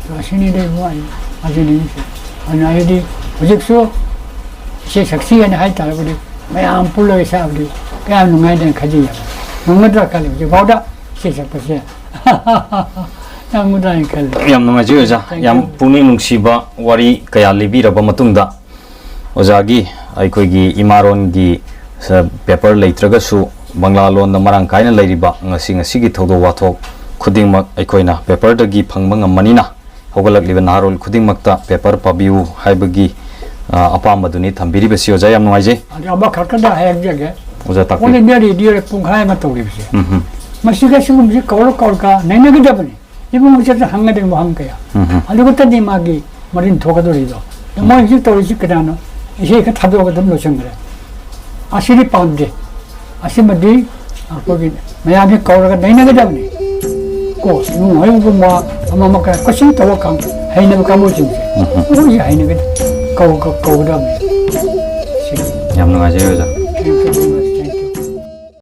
ꯑꯗꯣ ꯑꯁꯤꯅꯤꯗ ꯏꯕꯨꯡ ꯑꯩ ꯍꯥꯏꯖꯅꯤꯡꯉꯤꯁꯦ꯫ ꯑꯗꯨꯅ ꯑꯩꯗꯤ ꯍꯧꯖꯤꯛꯁꯨ ꯏꯁꯩ ꯁꯛꯁꯤ ꯍꯥꯏꯅ ꯍꯥꯏ ꯇꯥꯔꯕꯗꯤ ꯃꯌꯥꯝ ꯄꯨꯜꯂꯒ ꯁꯛꯑꯕꯗꯤ ꯀꯌꯥꯝ ꯅꯨꯡꯉꯥꯏꯗꯅ ꯈꯟꯖꯩ꯫ ꯉꯝꯒꯗ꯭ꯔꯥ ꯈꯜꯂꯤ ꯍꯧꯖꯤꯛ ꯐꯥꯎꯗ ꯏꯁꯩ ꯁꯛꯄꯁꯦ꯫ ꯉꯝꯒꯗ꯭ꯔꯥ ꯍꯥꯏꯅ ꯈꯜꯂꯤ꯫ ꯌꯥꯝ ꯅꯨꯡꯉꯥꯏꯖꯩ ꯑꯣꯖꯥ꯫ Thank you. ꯌꯥꯝ ꯄꯨꯛꯅꯤꯡ ꯅꯨꯡꯁꯤꯕ ꯋꯥꯔꯤ ꯀꯌꯥ ꯂꯤꯕꯤꯔꯕ ꯃꯇꯨꯡꯗ ꯑꯣꯖꯥꯒꯤ ꯑꯩꯈꯣꯏꯒꯤ ꯏꯃꯥꯔꯣꯟꯒꯤ ꯁ-, ꯄꯦꯄꯔ ꯂꯩꯇ꯭ꯔꯒꯁꯨ ꯕꯪꯂꯥ ꯂꯣꯟꯗ ꯃꯔꯥꯡ ꯀꯥꯏꯅ ꯂꯩꯔꯤꯕ ꯉꯁꯤ ꯉꯁꯤꯒꯤ ꯊꯧꯗꯣꯛ ꯋꯥꯊꯣꯛ ꯈꯨꯗꯤꯡꯃꯛ ꯑꯩꯈꯣꯏꯅ ꯄꯦꯄꯔꯗꯒꯤ ꯐꯪꯕ ꯉꯝꯕꯅꯤꯅ ꯍꯧꯒꯠꯂꯛꯂꯤꯕ ꯅꯍꯥꯔꯣꯜ ꯈꯨꯗꯤꯡꯃꯛꯇ ꯄꯦꯄꯔ ꯄꯥꯕꯤꯌꯨ ꯍꯥꯏꯕꯒꯤ, ꯑ, ꯑꯄꯥꯝꯕꯗꯨꯅꯤ ꯊꯝꯕꯤꯔꯤꯕꯁꯤ꯫ ꯑꯣꯖꯥ, ꯌꯥꯝ ꯅꯨꯡꯉꯥꯏꯖꯩ꯫ ꯑꯗꯣ ꯑꯃꯈꯛꯇꯗ ꯍꯥꯏꯖꯒꯦ꯫ ꯑꯣꯖꯥ, ꯇꯥꯛꯄꯤꯌꯨ꯫ All India Radio ꯄꯨꯡꯈꯥꯏ ꯑꯃ ꯇꯧꯔꯤꯕꯁꯦ꯫ ꯎꯝ ꯍꯝ꯫ ꯃꯁꯤꯒ ꯁꯤꯒꯨꯝꯕꯁꯤ ꯀꯧꯔ ꯀꯧꯔꯒ ꯅꯩꯅꯒꯗꯕꯅꯤ꯫ ꯏꯕꯨꯡꯉꯣ ꯆꯠꯇ ꯍꯪꯒꯗꯕ ꯋꯥꯍꯪ ꯀꯌꯥ꯫ ꯎꯝ ꯍꯝ꯫ ꯑꯗꯨ ꯈꯛꯇꯅꯤ ꯃꯥꯒꯤ ꯃꯔꯤꯟ ꯊꯣꯛꯀꯗꯧꯔꯤꯗꯣ꯫ ꯎꯝ꯫ ꯃꯣꯏ ꯍꯧꯖꯤꯛ ꯇꯧꯔꯤꯁꯤ ꯀꯅꯥꯅꯣ? ꯏꯁꯩ ꯈꯔ ꯊꯥꯗꯣꯛꯑꯒ ꯑꯗꯨꯝ ꯂꯣꯏꯁꯤꯟꯈ꯭ꯔꯦ꯫ ꯑꯁꯤꯗꯤ ꯄꯥꯝꯗꯦ꯫ ꯑꯁꯤꯃꯗꯤ ꯑꯩꯈꯣꯏꯒꯤ ꯃꯌꯥꯝꯁꯦ ꯀꯧꯔꯒ ꯅꯩꯅꯒꯗꯕꯅꯤ꯫ ꯀꯣ, ꯏꯃꯨꯡ ꯃꯅꯨꯡꯒꯨꯝꯕ ꯑꯃ ꯑꯃ ꯀ-, ꯀꯣꯆꯤꯡ ꯇꯧꯕ ꯀꯥꯡ-, ꯍꯩꯅꯕ ꯀꯥꯡꯕꯨꯁꯤꯡꯁꯦ, ꯎꯝ꯫ ꯃꯣꯏꯁꯦ ꯍꯩꯅꯒꯗ-, ꯀꯧ-, ꯀꯧ-, ꯀꯧꯒꯗꯕꯅꯤ꯫ ꯁꯤꯅꯤ꯫ ꯌꯥꯝ ꯅꯨꯡꯉꯥꯏꯖꯔꯦ, ꯑꯣꯖꯥ꯫